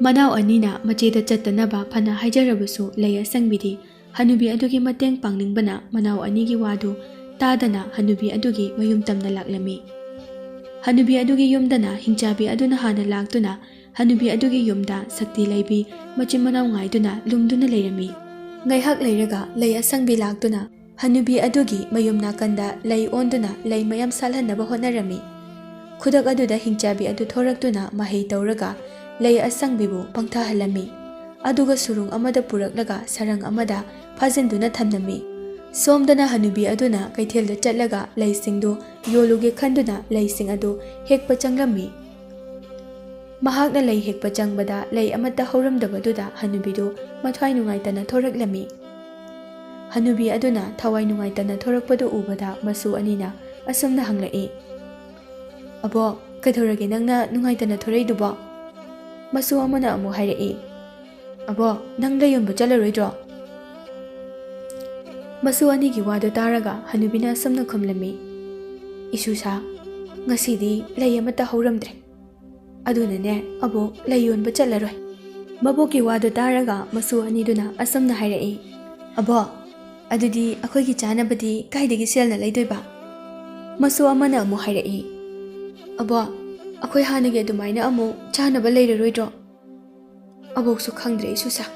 ꯃꯅꯥꯎ ꯑꯅꯤꯅ ꯃꯆꯦꯗ ꯆꯠꯇꯅꯕ ꯐꯅ ꯍꯥꯏꯖꯔꯕꯁꯨ ꯂꯩ ꯑꯁꯪꯕꯤꯗꯤ ꯍꯅꯨꯕꯤ ꯑꯗꯨꯒꯤ ꯃꯇꯦꯡ ꯄꯥꯡꯅꯤꯡꯕꯅ ꯃꯅꯥꯎ ꯑꯅꯤꯒꯤ ꯋꯥꯗꯨ ꯇꯥꯗꯅ ꯍꯅꯨꯕꯤ ꯑꯗꯨꯒꯤ ꯃꯌꯨꯝ ꯇꯝꯅ ꯂꯥꯛꯂꯝꯃꯤ꯫ ꯍꯅꯨꯕꯤ ꯑꯗꯨꯒꯤ ꯌꯨꯝꯗꯅ ꯍꯤꯡꯆꯥꯕꯤ ꯑꯗꯨꯅ ꯍꯥꯟꯅ ꯂꯥꯛꯇꯨꯅ ꯍꯅꯨꯕꯤ ꯑꯗꯨꯒꯤ ꯌꯨꯝꯗ ꯁꯛꯇꯤ ꯂꯩꯕꯤ ꯃꯆꯤꯟ ꯃꯅꯥꯎ ꯉꯥꯏꯗꯨꯅ ꯂꯨꯝꯗꯨꯅ ꯂꯩꯔꯝꯃꯤ꯫ ꯉꯥꯏꯍꯥꯛ ꯂꯩꯔꯒ ꯂꯩ ꯑꯁꯪꯕꯤ ꯂꯥꯛꯇꯨꯅ ꯍꯅꯨꯕꯤ ꯑꯗꯨꯒꯤ ꯃꯌꯨꯝ ꯅꯥꯀꯟꯗ ꯂꯩ ꯑꯣꯟꯗꯨꯅ ꯂꯩ ꯃꯌꯥꯝ ꯁꯥꯠꯍꯟꯅꯕ ꯍꯣꯠꯅꯔꯝꯃꯤ꯫ ꯈꯨꯗꯛ ꯑꯗꯨꯗ ꯍꯤꯡꯆꯥꯕꯤ ꯑꯗꯨ ꯊꯣꯔꯛꯇꯨꯅ ꯃꯍꯩ ꯇꯧꯔꯒ ꯂꯩ ꯑꯁꯪꯕꯤꯕꯨ ꯄꯪꯊꯍꯜꯂꯝꯃꯤ꯫ ꯑꯗꯨꯒ ꯁꯨꯔꯨꯡ ꯑꯃꯗ ꯄꯨꯔꯛꯂꯒ ꯁꯔꯪ ꯑꯃꯗ ꯐꯥꯖꯤꯟꯗꯨꯅ ꯊꯝꯂꯝꯃꯤ꯫ ꯁꯣꯝꯗꯅ ꯍꯅꯨꯕꯤ ꯑꯗꯨꯅ ꯀꯩꯊꯦꯜꯗ ꯆꯠꯂꯒ ꯂꯩꯁꯤꯡꯗꯨ ꯌꯣꯜꯂꯨꯒꯦ ꯈꯟꯗꯨꯅ ꯂꯩꯁꯤꯡ ꯑꯗꯨ ꯍꯦꯛꯄ ꯆꯪꯂꯝꯃꯤ꯫ ꯃꯍꯥꯛꯅ ꯂꯩ ꯍꯦꯛꯄ ꯆꯪꯕꯗ ꯂꯩ ꯑꯃꯠꯇ ꯍꯧꯔꯝꯗꯕꯗꯨꯗ ꯍꯅꯨꯕꯤꯗꯨ ꯃꯊ꯭ꯋꯥꯏ ꯅꯨꯡꯉꯥꯏꯇꯅ ꯊꯣꯔꯛꯂꯝꯃꯤ꯫ ꯍꯅꯨꯕꯤ ꯑꯗꯨꯅ ꯊꯋꯥꯏ ꯅꯨꯡꯉꯥꯏꯇꯅ ꯊꯣꯔꯛꯄꯗꯨ ꯎꯕꯗ ꯃꯁꯨ ꯑꯅꯤꯅ ꯑꯁꯨꯝꯅ ꯍꯪꯂꯛꯏ, "ꯑꯕꯣꯛ, ꯀꯩꯗꯧꯔꯒꯦ ꯅꯪꯅ ꯅꯨꯡꯉꯥꯏꯇꯅ ꯊꯣꯔꯛꯏꯗꯨꯕꯣ?" ꯃꯁꯨ ꯑꯃꯅ ꯑꯃꯨꯛ ꯍꯥꯏꯔꯛꯏ, "ꯑꯕꯣꯛ, ꯅꯪ ꯂꯩ ꯌꯣꯟꯕ ꯆꯠꯂꯔꯣꯏꯗ꯭ꯔꯣ?" ꯃꯁꯨ ꯑꯅꯤꯒꯤ ꯋꯥꯗꯨ ꯇꯥꯔꯒ ꯍꯅꯨꯕꯤꯅ ꯑꯁꯨꯝꯅ ꯈꯨꯝꯂꯝꯃꯤ, "ꯏꯁꯨꯁꯥ, ꯉꯁꯤꯗꯤ ꯂꯩ ꯑꯃꯠꯇ ꯍꯧꯔꯝꯗ꯭ꯔꯦ꯫ ꯑꯗꯨꯅꯅꯦ, ꯑꯕꯣꯛ ꯂꯩ ꯌꯣꯟꯕ ꯆꯠꯂꯔꯣꯏ꯫" ꯃꯕꯣꯛꯀꯤ ꯋꯥꯗꯨ ꯇꯥꯔꯒ ꯃꯁꯨ ꯑꯅꯤꯗꯨꯅ ꯑꯁꯨꯝꯅ ꯍꯥꯏꯔꯛꯏ, "ꯑꯕꯣꯛ, ꯑꯗꯨꯗꯤ ꯑꯩꯈꯣꯏꯒꯤ ꯆꯥꯅꯕꯗꯤ ꯀꯥꯏꯗꯒꯤ ꯁꯦꯜꯅ ꯂꯩꯗꯣꯏꯕ?" ꯃꯁꯨ ꯑꯃꯅ ꯑꯃꯨꯛ ꯍꯥꯏꯔꯛꯏ, "ꯑꯕꯣꯛ, ꯑꯩꯈꯣꯏ ꯍꯥꯟꯅꯒꯤ ꯑꯗꯨꯃꯥꯏꯅ ꯑꯃꯨꯛ ꯆꯥꯅꯕ ꯂꯩꯔꯔꯣꯏꯗ꯭ꯔꯣ?" ꯑꯕꯣꯛꯁꯨ ꯈꯪꯗ꯭ꯔꯦ, ꯏꯁꯨꯁꯥ꯫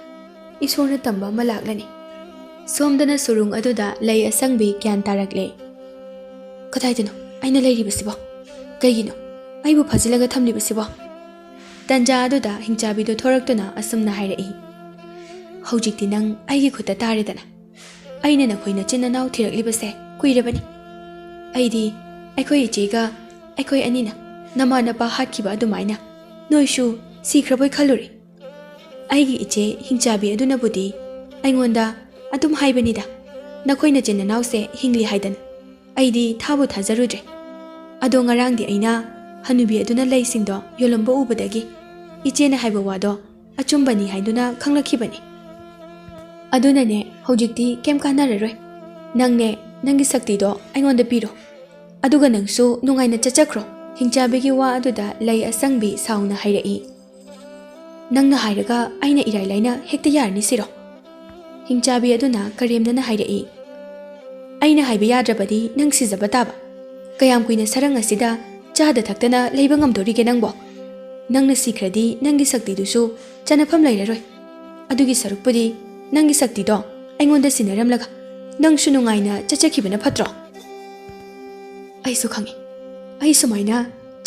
ꯏꯁꯣꯔꯅ ꯇꯝꯕ ꯑꯃ ꯂꯥꯛꯂꯅꯤ꯫ ꯁꯣꯝꯗꯅ ꯁꯨꯔꯨꯡ ꯑꯗꯨꯗ ꯂꯩ ꯑꯁꯪꯕꯤ ꯒ꯭ꯌꯥꯟ ꯇꯥꯔꯛꯂꯦ꯫ "ꯀꯗꯥꯏꯗꯅꯣ ꯑꯩꯅ ꯂꯩꯔꯤꯕꯁꯤꯕꯣ? ꯀꯩꯒꯤꯅꯣ ꯑꯩꯕꯨ ꯐꯥꯖꯤꯜꯂꯒ ꯊꯝꯂꯤꯕꯁꯤꯕꯣ?" ꯇꯟꯖꯥ ꯑꯗꯨꯗ ꯍꯤꯡꯆꯥꯕꯤꯗꯨ ꯊꯣꯔꯛꯇꯨꯅ ꯑꯁꯨꯝꯅ ꯍꯥꯏꯔꯛꯏ, "ꯍꯧꯖꯤꯛꯇꯤ ꯅꯪ ꯑꯩꯒꯤ ꯈꯨꯠꯇ ꯇꯥꯔꯦꯗꯅ꯫ ꯑꯩꯅ ꯅꯈꯣꯏ ꯅꯆꯤꯟ ꯅꯅꯥꯎ ꯊꯤꯔꯛꯂꯤꯕꯁꯦ ꯀꯨꯏꯔꯕꯅꯤ꯫ ꯑꯩꯗꯤ ꯑꯩꯈꯣꯏ ꯏꯆꯦꯒ ꯑꯩꯈꯣꯏ ꯑꯅꯤꯅ ꯅꯃꯥ ꯅꯄꯥ ꯍꯥꯠꯈꯤꯕ ꯑꯗꯨꯃꯥꯏꯅ ꯅꯣꯏꯁꯨ ꯁꯤꯈ꯭ꯔꯕꯣꯏ ꯈꯜꯂꯨꯔꯦ꯫ ꯑꯩꯒꯤ ꯏꯆꯦ ꯍꯤꯡꯆꯥꯕꯤ ꯑꯗꯨꯅꯕꯨꯗꯤ ꯑꯩꯉꯣꯟꯗ ꯑꯗꯨꯝ ꯍꯥꯏꯕꯅꯤꯗ, 'ꯅꯈꯣꯏ ꯅꯆꯤꯟ ꯅꯅꯥꯎꯁꯦ ꯍꯤꯡꯂꯤ' ꯍꯥꯏꯗꯅ꯫ ꯑꯩꯗꯤ ꯊꯥꯕꯨ ꯊꯥꯖꯔꯨꯗ꯭ꯔꯦ꯫ ꯑꯗꯣ ꯉꯔꯥꯡꯗꯤ ꯑꯩꯅ ꯍꯅꯨꯕꯤ ꯑꯗꯨꯅ ꯂꯩꯁꯤꯡꯗꯣ ꯌꯣꯜꯂꯝꯕ ꯎꯕꯗꯒꯤ ꯏꯆꯦꯅ ꯍꯥꯏꯕ ꯋꯥꯗꯣ ꯑꯆꯨꯝꯕꯅꯤ ꯍꯥꯏꯗꯨꯅ ꯈꯪꯂꯛꯈꯤꯕꯅꯤ꯫ ꯑꯗꯨꯅꯅꯦ, ꯍꯧꯖꯤꯛꯇꯤ ꯀꯩꯝ ꯀꯥꯟꯅꯔꯔꯣꯏ꯫ ꯅꯪꯅꯦ, ꯅꯪꯒꯤ ꯁꯛꯇꯤꯗꯣ ꯑꯩꯉꯣꯟꯗ ꯄꯤꯔꯣ꯫ ꯑꯗꯨꯒ ꯅꯪꯁꯨ ꯅꯨꯡꯉꯥꯏꯅ ꯆꯠꯆꯈ꯭ꯔꯣ꯫" ꯍꯤꯡꯆꯥꯕꯤꯒꯤ ꯋꯥ ꯑꯗꯨꯗ ꯂꯩ ꯑꯁꯪꯕꯤ ꯁꯥꯎꯅ ꯍꯥꯏꯔꯛꯏ, "ꯅꯪꯅ ꯍꯥꯏꯔꯒ ꯑꯩꯅ ꯏꯔꯥꯏ ꯂꯥꯏꯅ ꯍꯦꯛꯇ ꯌꯥꯔꯅꯤ ꯁꯤꯔꯣ?" ꯍꯤꯡꯆꯥꯕꯤ ꯑꯗꯨꯅ ꯀꯔꯦꯝꯅꯅ ꯍꯥꯏꯔꯛꯏ, "ꯑꯩꯅ ꯍꯥꯏꯕ ꯌꯥꯗ꯭ꯔꯕꯗꯤ ꯅꯪ ꯁꯤꯖꯕ ꯇꯥꯕ꯫ ꯀꯌꯥꯝ ꯀꯨꯏꯅ ꯁꯔꯪ ꯑꯁꯤꯗ ꯆꯥꯗ ꯊꯛꯇꯅ ꯂꯩꯕ ꯉꯝꯗꯣꯔꯤꯒꯦ ꯅꯪꯕꯣ? ꯅꯪꯅ ꯁꯤꯈ꯭ꯔꯗꯤ ꯅꯪꯒꯤ ꯁꯛꯇꯤꯗꯨꯁꯨ ꯆꯅꯐꯝ ꯂꯩꯔꯔꯣꯏ꯫ ꯑꯗꯨꯒꯤ ꯁꯔꯨꯛꯄꯨꯗꯤ ꯅꯪꯒꯤ ꯁꯛꯇꯤꯗꯣ ꯑꯩꯉꯣꯟꯗ ꯁꯤꯟꯅꯔꯝꯂꯒ ꯅꯪꯁꯨ ꯅꯨꯡꯉꯥꯏꯅ ꯆꯠꯆꯈꯤꯕꯅ ꯐꯠꯇ꯭ꯔꯣ?" ꯑꯩꯁꯨ ꯈꯪꯏ, ꯑꯩ ꯁꯨꯃꯥꯏꯅ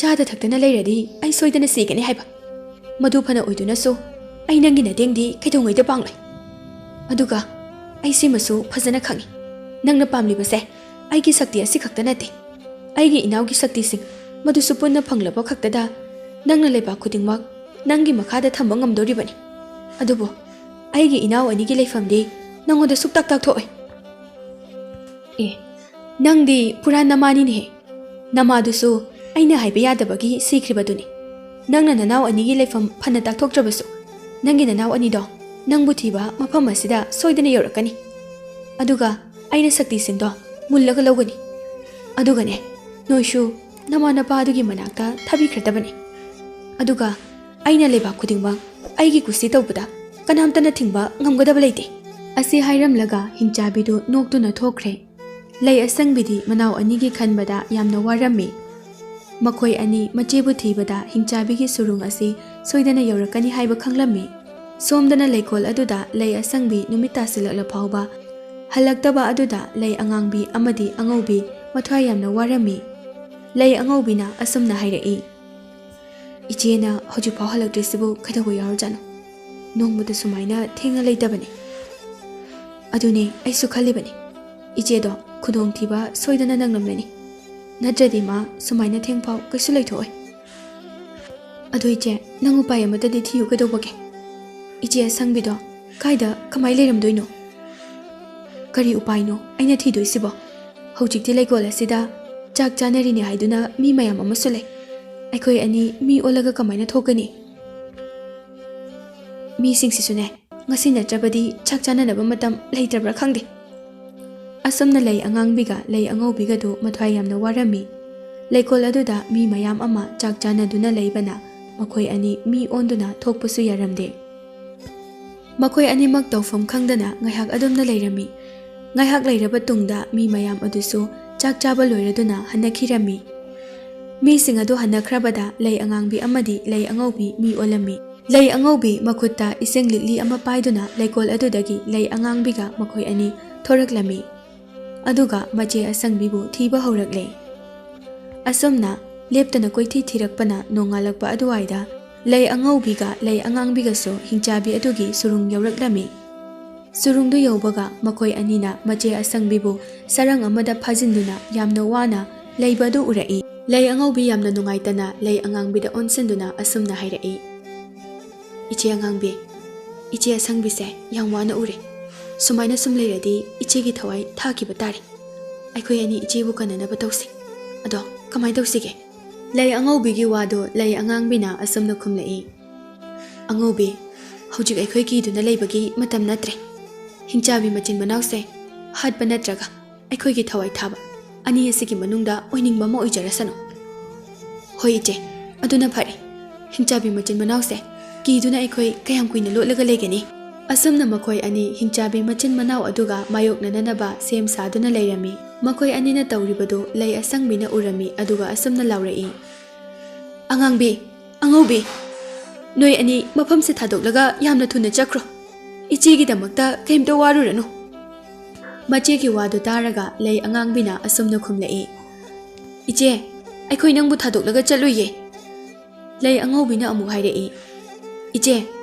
ꯆꯥꯗ ꯊꯛꯇꯅ ꯂꯩꯔꯗꯤ ꯑꯩ ꯁꯣꯏꯗꯅ ꯁꯤꯒꯅꯤ ꯍꯥꯏꯕ꯫ ꯃꯗꯨ ꯐꯅ ꯑꯣꯏꯗꯨꯅꯁꯨ ꯑꯩ ꯅꯪꯒꯤ ꯅꯇꯦꯡꯗꯤ ꯀꯩꯗꯧꯉꯩꯗ ꯄꯥꯡꯂꯣꯏ꯫ ꯑꯗꯨꯒ ꯑꯩ ꯁꯤꯃꯁꯨ ꯐꯖꯅ ꯈꯪꯏ, ꯅꯪꯅ ꯄꯥꯝꯂꯤꯕꯁꯦ ꯑꯩꯒꯤ ꯁꯛꯇꯤ ꯑꯁꯤꯈꯛꯇ ꯅꯠꯇꯦ, ꯑꯩꯒꯤ ꯏꯅꯥꯎꯒꯤ ꯁꯛꯇꯤꯁꯤꯡ ꯃꯗꯨꯁꯨ ꯄꯨꯟꯅ ꯐꯪꯂꯕ ꯈꯛꯇꯗ ꯅꯪꯅ ꯂꯩꯕꯥꯛ ꯈꯨꯗꯤꯡꯃꯛ ꯅꯪꯒꯤ ꯃꯈꯥꯗ ꯊꯝꯕ ꯉꯝꯗꯣꯔꯤꯕꯅꯤ꯫ ꯑꯗꯨꯕꯨ ꯑꯩꯒꯤ ꯏꯅꯥꯎ ꯑꯅꯤꯒꯤ ꯂꯩꯐꯝꯗꯤ ꯅꯪꯉꯣꯟꯗ ꯁꯨꯛꯇꯥꯛ ꯇꯥꯛꯊꯣꯛꯑꯣꯏ꯫ ꯑꯦ, ꯅꯪꯗꯤ ꯄꯨꯔꯥ ꯅꯃꯥꯅꯤꯅꯦꯍꯦ꯫ ꯅꯃꯥꯗꯨꯁꯨ ꯑꯩꯅ ꯍꯥꯏꯕ ꯌꯥꯗꯕꯒꯤ ꯁꯤꯈ꯭ꯔꯤꯕꯗꯨꯅꯤ꯫ ꯅꯪꯅ ꯅꯅꯥꯎ ꯑꯅꯤꯒꯤ ꯂꯩꯐꯝ ꯐꯅ ꯇꯥꯛꯊꯣꯛꯇ꯭ꯔꯕꯁꯨ, ꯅꯪꯒꯤ ꯅꯅꯥꯎ ꯑꯅꯤꯗꯣ ꯅꯪꯕꯨ ꯊꯤꯕ ꯃꯐꯝ ꯑꯁꯤꯗ ꯁꯣꯏꯗꯅ ꯌꯧꯔꯛꯀꯅꯤ꯫ ꯑꯗꯨꯒ ꯑꯩꯅ ꯁꯛꯇꯤꯁꯤꯡꯗꯣ ꯃꯨꯜꯂꯒ ꯂꯧꯒꯅꯤ꯫ ꯑꯗꯨꯒꯅꯦ, ꯅꯣꯏꯁꯨ ꯅꯃꯥ ꯅꯄꯥ ꯑꯗꯨꯒꯤ ꯃꯅꯥꯛꯇ ꯊꯥꯕꯤꯈ꯭ꯔꯗꯕꯅꯤ꯫ ꯑꯗꯨꯒ ꯑꯩꯅ ꯂꯩꯕꯥꯛ ꯈꯨꯗꯤꯡꯃꯛ ꯑꯩꯒꯤ ꯀꯨꯁꯤ ꯇꯧꯕꯗ ꯀꯅꯥꯝꯇꯅ ꯊꯤꯡꯕ ꯉꯝꯒꯗꯕ ꯂꯩꯇꯦ꯫ ꯑꯁꯤ ꯍꯥꯏꯔꯝꯂꯒ ꯍꯤꯡꯆꯥꯕꯤꯗꯨ ꯅꯣꯛꯇꯨꯅ ꯊꯣꯛꯈ꯭ꯔꯦ꯫ ꯂꯩ ꯑꯁꯪꯕꯤꯗꯤ ꯃꯅꯥꯎ ꯑꯅꯤꯒꯤ ꯈꯟꯕꯗ ꯌꯥꯝꯅ ꯋꯥꯔꯝꯃꯤ꯫ ꯃꯈꯣꯏ ꯑꯅꯤ ꯃꯆꯦꯕꯨ ꯊꯤꯕꯗ ꯍꯤꯡꯆꯥꯕꯤꯒꯤ ꯁꯨꯔꯨꯡ ꯑꯁꯤ ꯁꯣꯏꯗꯅ ꯌꯧꯔꯛꯀꯅꯤ ꯍꯥꯏꯕ ꯈꯪꯂꯝꯃꯤ꯫ ꯁꯣꯝꯗꯅ ꯂꯩꯀꯣꯜ ꯑꯗꯨꯗ ꯂꯩ ꯑꯁꯪꯕꯤ ꯅꯨꯃꯤꯠ ꯇꯥꯁꯤꯜꯂꯛꯂ ꯐꯥꯎꯕ ꯍꯜꯂꯛꯇꯕ ꯑꯗꯨꯗ ꯂꯩ ꯑꯉꯥꯡꯕꯤ ꯑꯃꯗꯤ ꯑꯉꯧꯕꯤ ꯃꯊ꯭ꯋꯥꯏ ꯌꯥꯝꯅ ꯋꯥꯔꯝꯃꯤ꯫ ꯂꯩ ꯑꯉꯧꯕꯤꯅ ꯑꯁꯨꯝꯅ ꯍꯥꯏꯔꯛꯏ, "ꯏꯆꯦꯅ ꯍꯧꯖꯤꯛꯐꯥꯎ ꯍꯜꯂꯛꯇ꯭ꯔꯤꯁꯤꯕꯨ ꯀꯩꯗꯧꯕ ꯌꯥꯎꯔꯖꯥꯠꯅꯣ? ꯅꯣꯡꯃꯇ ꯁꯨꯃꯥꯏꯅ ꯊꯦꯡꯅ ꯂꯩꯇꯕꯅꯤ꯫ ꯑꯗꯨꯅꯦ ꯑꯩꯁꯨ ꯈꯜꯂꯤꯕꯅꯤ꯫ ꯏꯆꯦꯗꯣ ꯈꯨꯗꯣꯡꯊꯤꯕ ꯁꯣꯏꯗꯅ ꯅꯪꯂꯝꯂꯅꯤ꯫ ꯅꯠꯇ꯭ꯔꯗꯤ ꯃꯥ ꯁꯨꯃꯥꯏꯅ ꯊꯦꯡꯐꯥꯎ ꯀꯩꯁꯨ ꯂꯩꯊꯣꯛꯑꯣꯏ꯫ ꯑꯗꯨ ꯏꯆꯦ, ꯅꯪ ꯎꯄꯥꯏ ꯑꯃꯠꯇꯗꯤ ꯊꯤꯌꯨ ꯀꯩꯗꯧꯕꯒꯦ? ꯏꯆꯦ ꯑꯁꯪꯕꯤꯗꯣ ꯀꯥꯏꯗ ꯀꯃꯥꯏ ꯂꯩꯔꯝꯗꯣꯏꯅꯣ?" "ꯀꯔꯤ ꯎꯄꯥꯏꯅꯣ ꯑꯩꯅ ꯊꯤꯗꯣꯏꯁꯤꯕꯣ? ꯍꯧꯖꯤꯛꯇꯤ ꯂꯩꯀꯣꯜ ꯑꯁꯤꯗ ꯆꯥꯛ ꯆꯥꯅꯔꯤꯅꯦ ꯍꯥꯏꯗꯨꯅ ꯃꯤ ꯃꯌꯥꯝ ꯑꯃꯁꯨ ꯂꯩ꯫ ꯑꯩꯈꯣꯏ ꯑꯅꯤ ꯃꯤ ꯑꯣꯜꯂꯒ ꯀꯃꯥꯏꯅ ꯊꯣꯛꯀꯅꯤ? ꯃꯤꯁꯤꯡꯁꯤꯁꯨꯅꯦ, ꯉꯁꯤ ꯅꯠꯇ꯭ꯔꯕꯗꯤ ꯆꯥꯛ ꯆꯥꯅꯅꯕ ꯃꯇꯝ ꯂꯩꯇ꯭ꯔꯕ꯭ꯔꯥ ꯈꯪꯗꯦ꯫" ꯑꯁꯨꯝꯅ ꯂꯩ ꯑꯉꯥꯡꯕꯤꯒ ꯂꯩ ꯑꯉꯧꯕꯤꯒꯗꯨ ꯃꯊ꯭ꯋꯥꯏ ꯌꯥꯝꯅ ꯋꯥꯔꯝꯃꯤ꯫ ꯂꯩꯀꯣꯜ ꯑꯗꯨꯗ ꯃꯤ ꯃꯌꯥꯝ ꯑꯃ ꯆꯥꯛ ꯆꯥꯅꯗꯨꯅ ꯂꯩꯕꯅ ꯃꯈꯣꯏ ꯑꯅꯤ ꯃꯤ ꯑꯣꯟꯗꯨꯅ ꯊꯣꯛꯄꯁꯨ ꯌꯥꯔꯝꯗꯦ꯫ ꯃꯈꯣꯏ ꯑꯅꯤꯃꯛ ꯇꯧꯐꯝ ꯈꯪꯗꯅ ꯉꯥꯏꯍꯥꯛ ꯑꯗꯨꯝꯅ ꯂꯩꯔꯝꯃꯤ꯫ ꯉꯥꯏꯍꯥꯛ ꯂꯩꯔꯕ ꯇꯨꯡꯗ ꯃꯤ ꯃꯌꯥꯝ ꯑꯗꯨꯁꯨ ꯆꯥꯛ ꯆꯥꯕ ꯂꯣꯏꯔꯗꯨꯅ ꯍꯟꯅꯈꯤꯔꯝꯃꯤ꯫ ꯃꯤꯁꯤꯡ ꯑꯗꯨ ꯍꯟꯅꯈ꯭ꯔꯕꯗ ꯂꯩ ꯑꯉꯥꯡꯕꯤ ꯑꯃꯗꯤ ꯂꯩ ꯑꯉꯧꯕꯤ ꯃꯤ ꯑꯣꯜꯂꯝꯃꯤ꯫ ꯂꯩ ꯑꯉꯧꯕꯤ ꯃꯈꯨꯠꯇ ꯏꯁꯤꯡ ꯂꯤꯛꯂꯤ ꯑꯃ ꯄꯥꯏꯗꯨꯅ ꯂꯩꯀꯣꯜ ꯑꯗꯨꯗꯒꯤ ꯂꯩ ꯑꯉꯥꯡꯕꯤꯒ ꯃꯈꯣꯏ ꯑꯅꯤ ꯊꯣꯔꯛꯂꯝꯃꯤ꯫ ꯑꯗꯨꯒ ꯃꯆꯦ ꯑꯁꯪꯕꯤꯕꯨ ꯊꯤꯕ ꯍꯧꯔꯛꯂꯦ꯫ ꯑꯁꯨꯝꯅ ꯂꯦꯞꯇꯅ ꯀꯣꯏꯊꯤ ꯊꯤꯔꯛꯄꯅ ꯅꯣꯡꯉꯥꯜꯂꯛꯄ ꯑꯗꯨꯋꯥꯏꯗ ꯂꯩ ꯑꯉꯧꯕꯤꯒ ꯂꯩ ꯑꯉꯥꯡꯕꯤꯒꯁꯨ ꯍꯤꯡꯆꯥꯕꯤ ꯑꯗꯨꯒꯤ ꯁꯨꯔꯨꯡ ꯌꯧꯔꯛꯂꯝꯃꯤ꯫ ꯁꯨꯔꯨꯡꯗꯨ ꯌꯧꯕꯒ ꯃꯈꯣꯏ ꯑꯅꯤꯅ ꯃꯆꯦ ꯑꯁꯪꯕꯤꯕꯨ ꯁꯔꯪ ꯑꯃꯗ ꯐꯥꯖꯤꯟꯗꯨꯅ ꯌꯥꯝꯅ ꯋꯥꯅ ꯂꯩꯕ ꯑꯗꯨ ꯎꯔꯛꯏ꯫ ꯂꯩ ꯑꯉꯧꯕꯤ ꯌꯥꯝꯅ ꯅꯨꯡꯉꯥꯏꯇꯅ ꯂꯩ ꯑꯉꯥꯡꯕꯤꯗ ꯑꯣꯟꯁꯤꯟꯗꯨꯅ ꯑꯁꯨꯝꯅ ꯍꯥꯏꯔꯛꯏ, "ꯏꯆꯦ ꯑꯉꯥꯡꯕꯤ, ꯏꯆꯦ ꯑꯁꯪꯕꯤꯁꯦ ꯌꯥꯝ ꯋꯥꯅ ꯎꯔꯦ꯫ ꯁꯨꯃꯥꯏꯅ ꯁꯨꯝ ꯂꯩꯔꯗꯤ ꯏꯆꯦꯒꯤ ꯊꯋꯥꯏ ꯊꯥꯈꯤꯕ ꯇꯥꯔꯦ꯫ ꯑꯩꯈꯣꯏ ꯑꯅꯤ ꯏꯆꯦꯕꯨ ꯀꯟꯅꯅꯕ ꯇꯧꯁꯤ꯫ ꯑꯗꯣ ꯀꯃꯥꯏꯅ ꯇꯧꯁꯤꯒꯦ?" ꯂꯩ ꯑꯉꯧꯕꯤꯒꯤ ꯋꯥꯗꯨ ꯂꯩ ꯑꯉꯥꯡꯕꯤꯅ ꯑꯁꯨꯝꯅ ꯈꯨꯝꯂꯛꯏ, "ꯑꯉꯧꯕꯤ, ꯍꯧꯖꯤꯛ ꯑꯩꯈꯣꯏ ꯀꯤꯗꯨꯅ ꯂꯩꯕꯒꯤ ꯃꯇꯝ ꯅꯠꯇ꯭ꯔꯦ꯫ ꯍꯤꯡꯆꯥꯕꯤ ꯃꯆꯤꯟ ꯃꯅꯥꯎꯁꯦ ꯍꯥꯠꯄ ꯅꯠꯇ꯭ꯔꯒ ꯑꯩꯈꯣꯏꯒꯤ ꯊꯋꯥꯏ ꯊꯥꯕ, ꯑꯅꯤ ꯑꯁꯤꯒꯤ ꯃꯅꯨꯡꯗ ꯑꯣꯏꯅꯤꯡꯕ ꯑꯃ ꯑꯣꯏꯖꯔꯁꯅꯨ꯫ ꯍꯣꯏ ꯏꯆꯦ, ꯑꯗꯨꯅ ꯐꯔꯦ꯫ ꯍꯤꯡꯆꯥꯕꯤ ꯃꯆꯤꯟ ꯃꯅꯥꯎꯁꯦ ꯀꯤꯗꯨꯅ ꯑꯩꯈꯣꯏ ꯀꯌꯥꯝ ꯀꯨꯏꯅ ꯂꯣꯠꯂꯒ ꯂꯩꯒꯅꯤ? ꯑꯁꯨꯝꯅ ꯃꯈꯣꯏ ꯑꯅꯤ ꯍꯤꯡꯆꯥꯕꯤ ꯃꯆꯤꯟ ꯃꯅꯥꯎ ꯑꯗꯨꯒ ꯃꯥꯌꯣꯛꯅꯅꯅꯕ ꯁꯦꯝ ꯁꯥꯗꯨꯅ ꯂꯩꯔꯝꯃꯤ꯫ ꯃꯈꯣꯏ ꯑꯅꯤꯅ ꯇꯧꯔꯤꯕꯗꯨ ꯂꯩ ꯑꯁꯪꯕꯤꯅ ꯎꯔꯝꯃꯤ, ꯑꯗꯨꯒ ꯑꯁꯨꯝꯅ ꯂꯥꯎꯔꯛꯏ, "ꯑꯉꯥꯡꯕꯤ, ꯑꯉꯧꯕꯤ, ꯅꯣꯏ ꯑꯅꯤ ꯃꯐꯝꯁꯦ ꯊꯥꯗꯣꯛꯂꯒ ꯌꯥꯝꯅ ꯊꯨꯅ ꯆꯠꯈ꯭ꯔꯣ꯫ ꯏꯆꯦꯒꯤꯗꯃꯛꯇ ꯀꯔꯤꯝꯇ ꯋꯥꯔꯨꯔꯅꯨ꯫" ꯃꯆꯦꯒꯤ ꯋꯥꯗꯨ ꯇꯥꯔꯒ ꯂꯩ ꯑꯉꯥꯡꯕꯤꯅ ꯑꯁꯨꯝꯅ ꯈꯨꯝꯂꯛꯏ, "ꯏꯆꯦ, ꯑꯩꯈꯣꯏ ꯅꯪꯕꯨ ꯊꯥꯗꯣꯛꯂꯒ ꯆꯠꯂꯨꯏꯌꯦ꯫" ꯂꯩ ꯑꯉꯧꯕꯤꯅ ꯑꯃꯨꯛ ꯍꯥꯏꯔꯛꯏ, "ꯏꯆꯦ,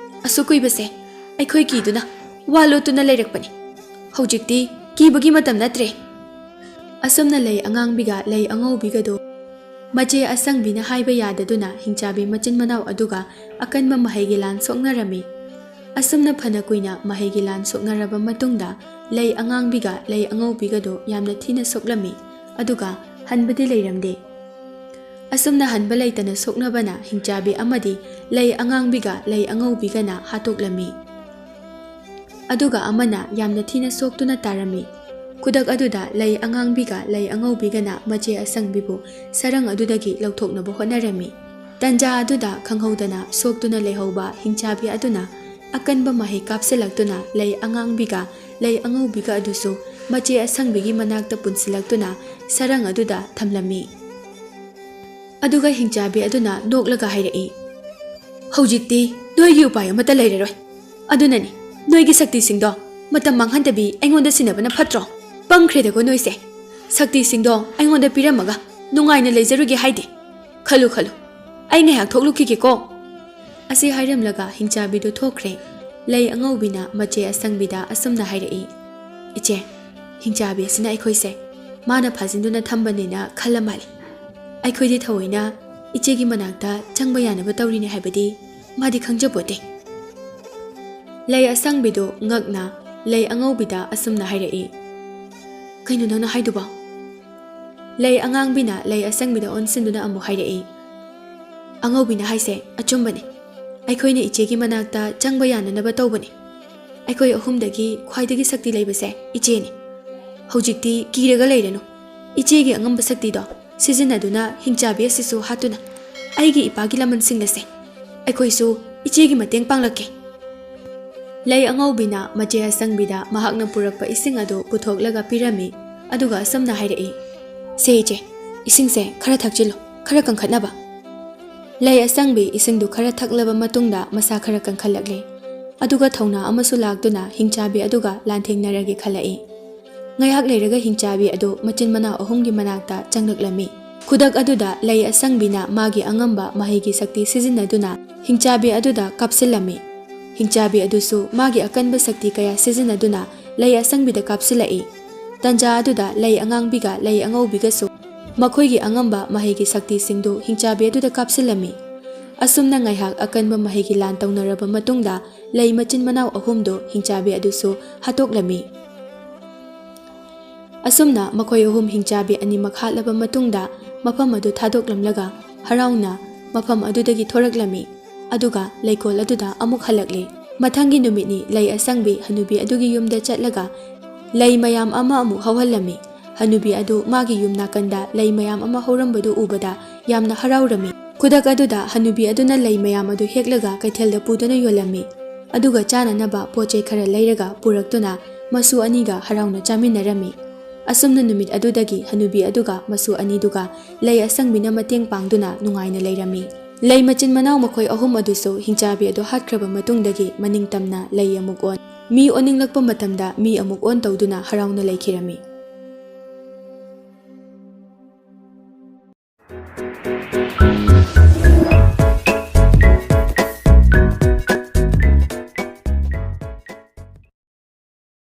ꯑꯁꯨꯛ ꯀꯨꯏꯕꯁꯦ ꯑꯩꯈꯣꯏ ꯀꯤꯗꯨꯅ ꯋꯥ ꯂꯣꯠꯇꯨꯅ ꯂꯩꯔꯛꯄꯅꯤ꯫ ꯍꯧꯖꯤꯛꯇꯤ ꯀꯤꯕꯒꯤ ꯃꯇꯝ ꯅꯠꯇ꯭ꯔꯦ꯫" ꯑꯁꯨꯝꯅ ꯂꯩ ꯑꯉꯥꯡꯕꯤꯒ ꯂꯩ ꯑꯉꯧꯕꯤꯒꯗꯨ ꯃꯆꯦ ꯑꯁꯪꯕꯤꯅ ꯍꯥꯏꯕ ꯌꯥꯗꯗꯨꯅ ꯍꯤꯡꯆꯥꯕꯤ ꯃꯆꯤꯟ ꯃꯅꯥꯎ ꯑꯗꯨꯒ ꯑꯀꯟꯕ ꯃꯍꯩꯒꯤ ꯂꯥꯟ ꯁꯣꯛꯅꯔꯝꯃꯤ꯫ ꯑꯁꯨꯝꯅ ꯐꯅ ꯀꯨꯏꯅ ꯃꯍꯩꯒꯤ ꯂꯥꯟ ꯁꯣꯛꯅꯔꯕ ꯃꯇꯨꯡꯗ ꯂꯩ ꯑꯉꯥꯡꯕꯤꯒ ꯂꯩ ꯑꯉꯧꯕꯤꯒꯗꯨ ꯌꯥꯝꯅ ꯊꯤꯅ ꯁꯣꯛꯂꯝꯃꯤ, ꯑꯗꯨꯒ ꯍꯟꯕꯗꯤ ꯂꯩꯔꯝꯗꯦ꯫ ꯑꯁꯨꯝꯅ ꯍꯟꯕ ꯂꯩꯇꯅ ꯁꯣꯛꯅꯕꯅ ꯍꯤꯡꯆꯥꯕꯤ ꯑꯃꯗꯤ ꯂꯩ ꯑꯉꯥꯡꯕꯤꯒ ꯂꯩ ꯑꯉꯧꯕꯤꯒꯅ ꯍꯥꯠꯇꯣꯛꯂꯝꯃꯤ꯫ ꯑꯗꯨꯒ ꯑꯃꯅ ꯌꯥꯝꯅ ꯊꯤꯅ ꯁꯣꯛꯇꯨꯅ ꯇꯥꯔꯝꯃꯤ꯫ ꯈꯨꯗꯛ ꯑꯗꯨꯗ ꯂꯩ ꯑꯉꯥꯡꯕꯤꯒ ꯂꯩ ꯑꯉꯧꯕꯤꯒꯅ ꯃꯆꯦ ꯑꯁꯪꯕꯤꯕꯨ ꯁꯔꯪ ꯑꯗꯨꯗꯒꯤ ꯂꯧꯊꯣꯛꯅꯕ ꯍꯣꯠꯅꯔꯝꯃꯤ꯫ ꯇꯟꯖꯥ ꯑꯗꯨꯗ ꯈꯪꯍꯧꯗꯅ ꯁꯣꯛꯇꯨꯅ ꯂꯩꯍꯧꯕ ꯍꯤꯡꯆꯥꯕꯤ ꯑꯗꯨꯅ ꯑꯀꯟꯕ ꯃꯍꯩ ꯀꯥꯞꯁꯤꯜꯂꯛꯇꯨꯅ ꯂꯩ ꯑꯉꯥꯡꯕꯤꯒ ꯂꯩ ꯑꯉꯧꯕꯤꯒ ꯑꯗꯨꯁꯨ ꯃꯆꯦ ꯑꯁꯪꯕꯤꯒꯤ ꯃꯅꯥꯛꯇ ꯄꯨꯟꯁꯤꯜꯂꯛꯇꯨꯅ ꯁꯔꯪ ꯑꯗꯨꯗ ꯊꯝꯂꯝꯃꯤ꯫ ꯑꯗꯨꯒ ꯍꯤꯡꯆꯥꯕꯤ ꯑꯗꯨꯅ ꯅꯣꯛꯂꯒ ꯍꯥꯏꯔꯛꯏ, "ꯍꯧꯖꯤꯛꯇꯤ ꯅꯣꯏꯒꯤ ꯎꯄꯥꯏ ꯑꯃꯠꯇ ꯂꯩꯔꯔꯣꯏ꯫ ꯑꯗꯨꯅꯅꯤ, ꯅꯣꯏꯒꯤ ꯁꯛꯇꯤꯁꯤꯡꯗꯣ ꯃꯇꯝ ꯃꯥꯡꯍꯟꯗꯕꯤ ꯑꯩꯉꯣꯟꯗ ꯁꯤꯟꯅꯕꯅ ꯐꯠꯇ꯭ꯔꯣ? ꯄꯪꯈ꯭ꯔꯦꯗꯀꯣ ꯅꯣꯏꯁꯦ꯫ ꯁꯛꯇꯤꯁꯤꯡꯗꯣ ꯑꯩꯉꯣꯟꯗ ꯄꯤꯔꯝꯃꯒ ꯅꯨꯡꯉꯥꯏꯅ ꯂꯩꯖꯔꯨꯒꯦ ꯍꯥꯏꯗꯦ꯫ ꯈꯜꯂꯨ ꯈꯜꯂꯨ, ꯑꯩ ꯉꯥꯏꯍꯥꯛ ꯊꯣꯛꯂꯨꯈꯤꯒꯦꯀꯣ꯫" ꯑꯁꯤ ꯍꯥꯏꯔꯝꯂꯒ ꯍꯤꯡꯆꯥꯕꯤꯗꯨ ꯊꯣꯛꯈ꯭ꯔꯦ꯫ ꯂꯩ ꯑꯉꯧꯕꯤꯅ ꯃꯆꯦ ꯑꯁꯪꯕꯤꯗ ꯑꯁꯨꯝꯅ ꯍꯥꯏꯔꯛꯏ, "ꯏꯆꯦ, ꯍꯤꯡꯆꯥꯕꯤ ꯑꯁꯤꯅ ꯑꯩꯈꯣꯏꯁꯦ ꯃꯥꯅ ꯐꯥꯖꯤꯟꯗꯨꯅ ꯊꯝꯕꯅꯦꯅ ꯈꯜꯂ ꯃꯥꯜꯂꯤ꯫ ꯑꯩꯈꯣꯏꯗꯤ ꯊꯑꯣꯏꯅ ꯏꯆꯦꯒꯤ ꯃꯅꯥꯛꯇ ꯆꯪꯕ ꯌꯥꯅꯕ ꯇꯧꯔꯤꯅꯦ ꯍꯥꯏꯕꯗꯤ ꯃꯥꯗꯤ ꯈꯪꯖꯄꯣꯠꯇꯦ꯫" ꯂꯩ ꯑꯁꯪꯕꯤꯗꯨ ꯉꯛꯅ ꯂꯩ ꯑꯉꯧꯕꯤꯗ ꯑꯁꯨꯝꯅ ꯍꯥꯏꯔꯛꯏ, "ꯀꯩꯅꯣ ꯅꯪꯅ ꯍꯥꯏꯗꯨꯕꯣ?" ꯂꯩ ꯑꯉꯥꯡꯕꯤꯅ ꯂꯩ ꯑꯁꯪꯕꯤꯗ ꯑꯣꯟꯁꯤꯟꯗꯨꯅ ꯑꯃꯨꯛ ꯍꯥꯏꯔꯛꯏ, "ꯑꯉꯧꯕꯤꯅ ꯍꯥꯏꯁꯦ ꯑꯆꯨꯝꯕꯅꯤ꯫ ꯑꯩꯈꯣꯏꯅ ꯏꯆꯦꯒꯤ ꯃꯅꯥꯛꯇ ꯆꯪꯕ ꯌꯥꯅꯅꯕ ꯇꯧꯕꯅꯤ꯫ ꯑꯩꯈꯣꯏ ꯑꯍꯨꯝꯗꯒꯤ ꯈ꯭ꯋꯥꯏꯗꯒꯤ ꯁꯛꯇꯤ ꯂꯩꯕꯁꯦ ꯏꯆꯦꯅꯤ꯫ ꯍꯧꯖꯤꯛꯇꯤ ꯀꯤꯔꯒ ꯂꯩꯔꯅꯨ꯫ ꯏꯆꯦꯒꯤ ꯑꯉꯝꯕ ꯁꯛꯇꯤꯗꯣ ꯁꯤꯖꯤꯟꯅꯗꯨꯅ ꯍꯤꯡꯆꯥꯕꯤ ꯑꯁꯤꯁꯨ ꯍꯥꯠꯇꯨꯅ ꯑꯩꯒꯤ ꯏꯄꯥꯒꯤ ꯂꯃꯟ ꯁꯤꯡꯂꯁꯦ꯫ ꯑꯩꯈꯣꯏꯁꯨ ꯏꯆꯦꯒꯤ ꯃꯇꯦꯡ ꯄꯥꯡꯂꯛꯀꯦ꯫ ꯂꯩ ꯑꯉꯧꯕꯤꯅ ꯃꯆꯦ ꯑꯁꯪꯕꯤꯗ ꯃꯍꯥꯛꯅ ꯄꯨꯔꯛꯄ ꯏꯁꯤꯡ ꯑꯗꯨ ꯄꯨꯊꯣꯛꯂꯒ ꯄꯤꯔꯝꯃꯤ, ꯑꯗꯨꯒ ꯑꯁꯨꯝꯅ ꯍꯥꯏꯔꯛꯏ, "ꯁꯦ ꯏꯆꯦ, ꯏꯁꯤꯡꯁꯦ ꯈꯔ ꯊꯛꯆꯤꯜꯂꯨ, ꯈꯔ ꯀꯟꯈꯠꯅꯕ꯫" ꯂꯩ ꯑꯁꯪꯕꯤ ꯏꯁꯤꯡꯗꯨ ꯈꯔ ꯊꯛꯂꯕ ꯃꯇꯨꯡꯗ ꯃꯁꯥ ꯈꯔ ꯀꯟꯈꯠꯂꯛꯂꯦ꯫ ꯑꯗꯨꯒ ꯊꯧꯅꯥ ꯑꯃꯁꯨ ꯂꯥꯛꯇꯨꯅ ꯍꯤꯡꯆꯥꯕꯤ ꯑꯗꯨꯒ ꯂꯥꯟꯊꯦꯡꯅꯔꯒꯦ ꯈꯜꯂꯛꯏ꯫ ꯉꯥꯏꯍꯥꯛ ꯂꯩꯔꯒ ꯍꯤꯡꯆꯥꯕꯤ ꯑꯗꯨ ꯃꯆꯤꯟ ꯃꯅꯥꯎ ꯑꯍꯨꯝꯒꯤ ꯃꯅꯥꯛꯇ ꯆꯪꯂꯛꯂꯝꯃꯤ꯫ ꯈꯨꯗꯛ ꯑꯗꯨꯗ ꯂꯩ ꯑꯁꯪꯕꯤꯅ ꯃꯥꯒꯤ ꯑꯉꯝꯕ ꯃꯍꯩꯒꯤ ꯁꯛꯇꯤ ꯁꯤꯖꯤꯟꯅꯗꯨꯅ ꯍꯤꯡꯆꯥꯕꯤ ꯑꯗꯨꯗ ꯀꯥꯞꯁꯤꯜꯂꯝꯃꯤ꯫ ꯍꯤꯡꯆꯥꯕꯤ ꯑꯗꯨꯁꯨ ꯃꯥꯒꯤ ꯑꯀꯟꯕ ꯁꯛꯇꯤ ꯀꯌꯥ ꯁꯤꯖꯤꯟꯅꯗꯨꯅ ꯂꯩ ꯑꯁꯪꯕꯤꯗ ꯀꯥꯞꯁꯤꯜꯂꯛꯏ꯫ ꯇꯟꯖꯥ ꯑꯗꯨꯗ ꯂꯩ ꯑꯉꯥꯡꯕꯤꯒ ꯂꯩ ꯑꯉꯧꯕꯤꯒꯁꯨ ꯃꯈꯣꯏꯒꯤ ꯑꯉꯝꯕ ꯃꯍꯩꯒꯤ ꯁꯛꯇꯤꯁꯤꯡꯗꯨ ꯍꯤꯡꯆꯥꯕꯤ ꯑꯗꯨꯗ ꯀꯥꯞꯁꯤꯜꯂꯝꯃꯤ꯫ ꯑꯁꯨꯝꯅ ꯉꯥꯏꯍꯥꯛ ꯑꯀꯟꯕ ꯃꯍꯩꯒꯤ ꯂꯥꯟ ꯇꯧꯅꯔꯕ ꯃꯇꯨꯡꯗ ꯂꯩ ꯃꯆꯤꯟ ꯃꯅꯥꯎ ꯑꯍꯨꯝꯗꯨ ꯍꯤꯡꯆꯥꯕꯤ ꯑꯗꯨꯁꯨ ꯍꯥꯠꯇꯣꯛꯂꯝꯃꯤ꯫ ꯑꯁꯨꯝꯅ ꯃꯈꯣꯏ ꯑꯍꯨꯝ ꯍꯤꯡꯆꯥꯕꯤ ꯑꯅꯤꯃꯛ ꯍꯥꯠꯂꯕ ꯃꯇꯨꯡꯗ ꯃꯐꯝ ꯑꯗꯨ ꯊꯥꯗꯣꯛꯂꯝꯂꯒ ꯍꯔꯥꯎꯅ ꯃꯐꯝ ꯑꯗꯨꯗꯒꯤ ꯊꯣꯔꯛꯂꯝꯃꯤ꯫ ꯑꯗꯨꯒ ꯂꯩꯀꯣꯜ ꯑꯗꯨꯗ ꯑꯃꯨꯛ ꯍꯜꯂꯛꯂꯦ꯫ ꯃꯊꯪꯒꯤ ꯅꯨꯃꯤꯠꯅꯤ ꯂꯩ ꯑꯁꯪꯕꯤ ꯍꯅꯨꯕꯤ ꯑꯗꯨꯒꯤ ꯌꯨꯝꯗ ꯆꯠꯂꯒ ꯂꯩ ꯃꯌꯥꯝ ꯑꯃ ꯑꯃꯨꯛ ꯍꯧꯍꯜꯂꯝꯃꯤ꯫ ꯍꯅꯨꯕꯤ ꯑꯗꯨ ꯃꯥꯒꯤ ꯌꯨꯝ ꯅꯥꯀꯟꯗ ꯂꯩ ꯃꯌꯥꯝ ꯑꯃ ꯍꯧꯔꯝꯕꯗꯨ ꯎꯕꯗ ꯌꯥꯝꯅ ꯍꯔꯥꯎꯔꯝꯃꯤ꯫ ꯈꯨꯗꯛ ꯑꯗꯨꯗ ꯍꯅꯨꯕꯤ ꯑꯗꯨꯅ ꯂꯩ ꯃꯌꯥꯝ ꯑꯗꯨ ꯍꯦꯛꯂꯒ ꯀꯩꯊꯦꯜꯗ ꯄꯨꯗꯨꯅ ꯌꯣꯜꯂꯝꯃꯤ꯫ ꯑꯗꯨꯒ ꯆꯥꯅꯅꯕ ꯄꯣꯠ ꯆꯩ ꯈꯔ ꯂꯩꯔꯒ ꯄꯨꯔꯛꯇꯨꯅ ꯃꯁꯨ ꯑꯅꯤꯒ ꯍꯔꯥꯎꯅ ꯆꯥꯃꯤꯟꯅꯔꯝꯃꯤ꯫ ꯑꯁꯨꯝꯅ ꯅꯨꯃꯤꯠ ꯑꯗꯨꯗꯒꯤ ꯍꯅꯨꯕꯤ ꯑꯗꯨꯒ ꯃꯁꯨ ꯑꯅꯤꯗꯨꯒ ꯂꯩ ꯑꯁꯪꯕꯤꯅ ꯃꯇꯦꯡ ꯄꯥꯡꯗꯨꯅ ꯅꯨꯡꯉꯥꯏꯅ ꯂꯩꯔꯝꯃꯤ꯫ ꯂꯩ ꯃꯆꯤꯟ ꯃꯅꯥꯎ ꯃꯈꯣꯏ ꯑꯍꯨꯝ ꯑꯗꯨꯁꯨ ꯍꯤꯡꯆꯥꯕꯤ ꯑꯗꯨ ꯍꯥꯠꯈ꯭ꯔꯕ ꯃꯇꯨꯡꯗꯒꯤ ꯃꯅꯤꯡ ꯇꯝꯅ ꯂꯩ ꯑꯃꯨꯛ ꯑꯣꯟ, ꯃꯤ ꯑꯣꯟꯅꯤꯡꯂꯛꯄ ꯃꯇꯝꯗ ꯃꯤ ꯑꯃꯨꯛ ꯑꯣꯟ ꯇꯧꯗꯨꯅ ꯍꯔꯥꯎꯅ ꯂꯩꯈꯤꯔꯝꯃꯤ꯫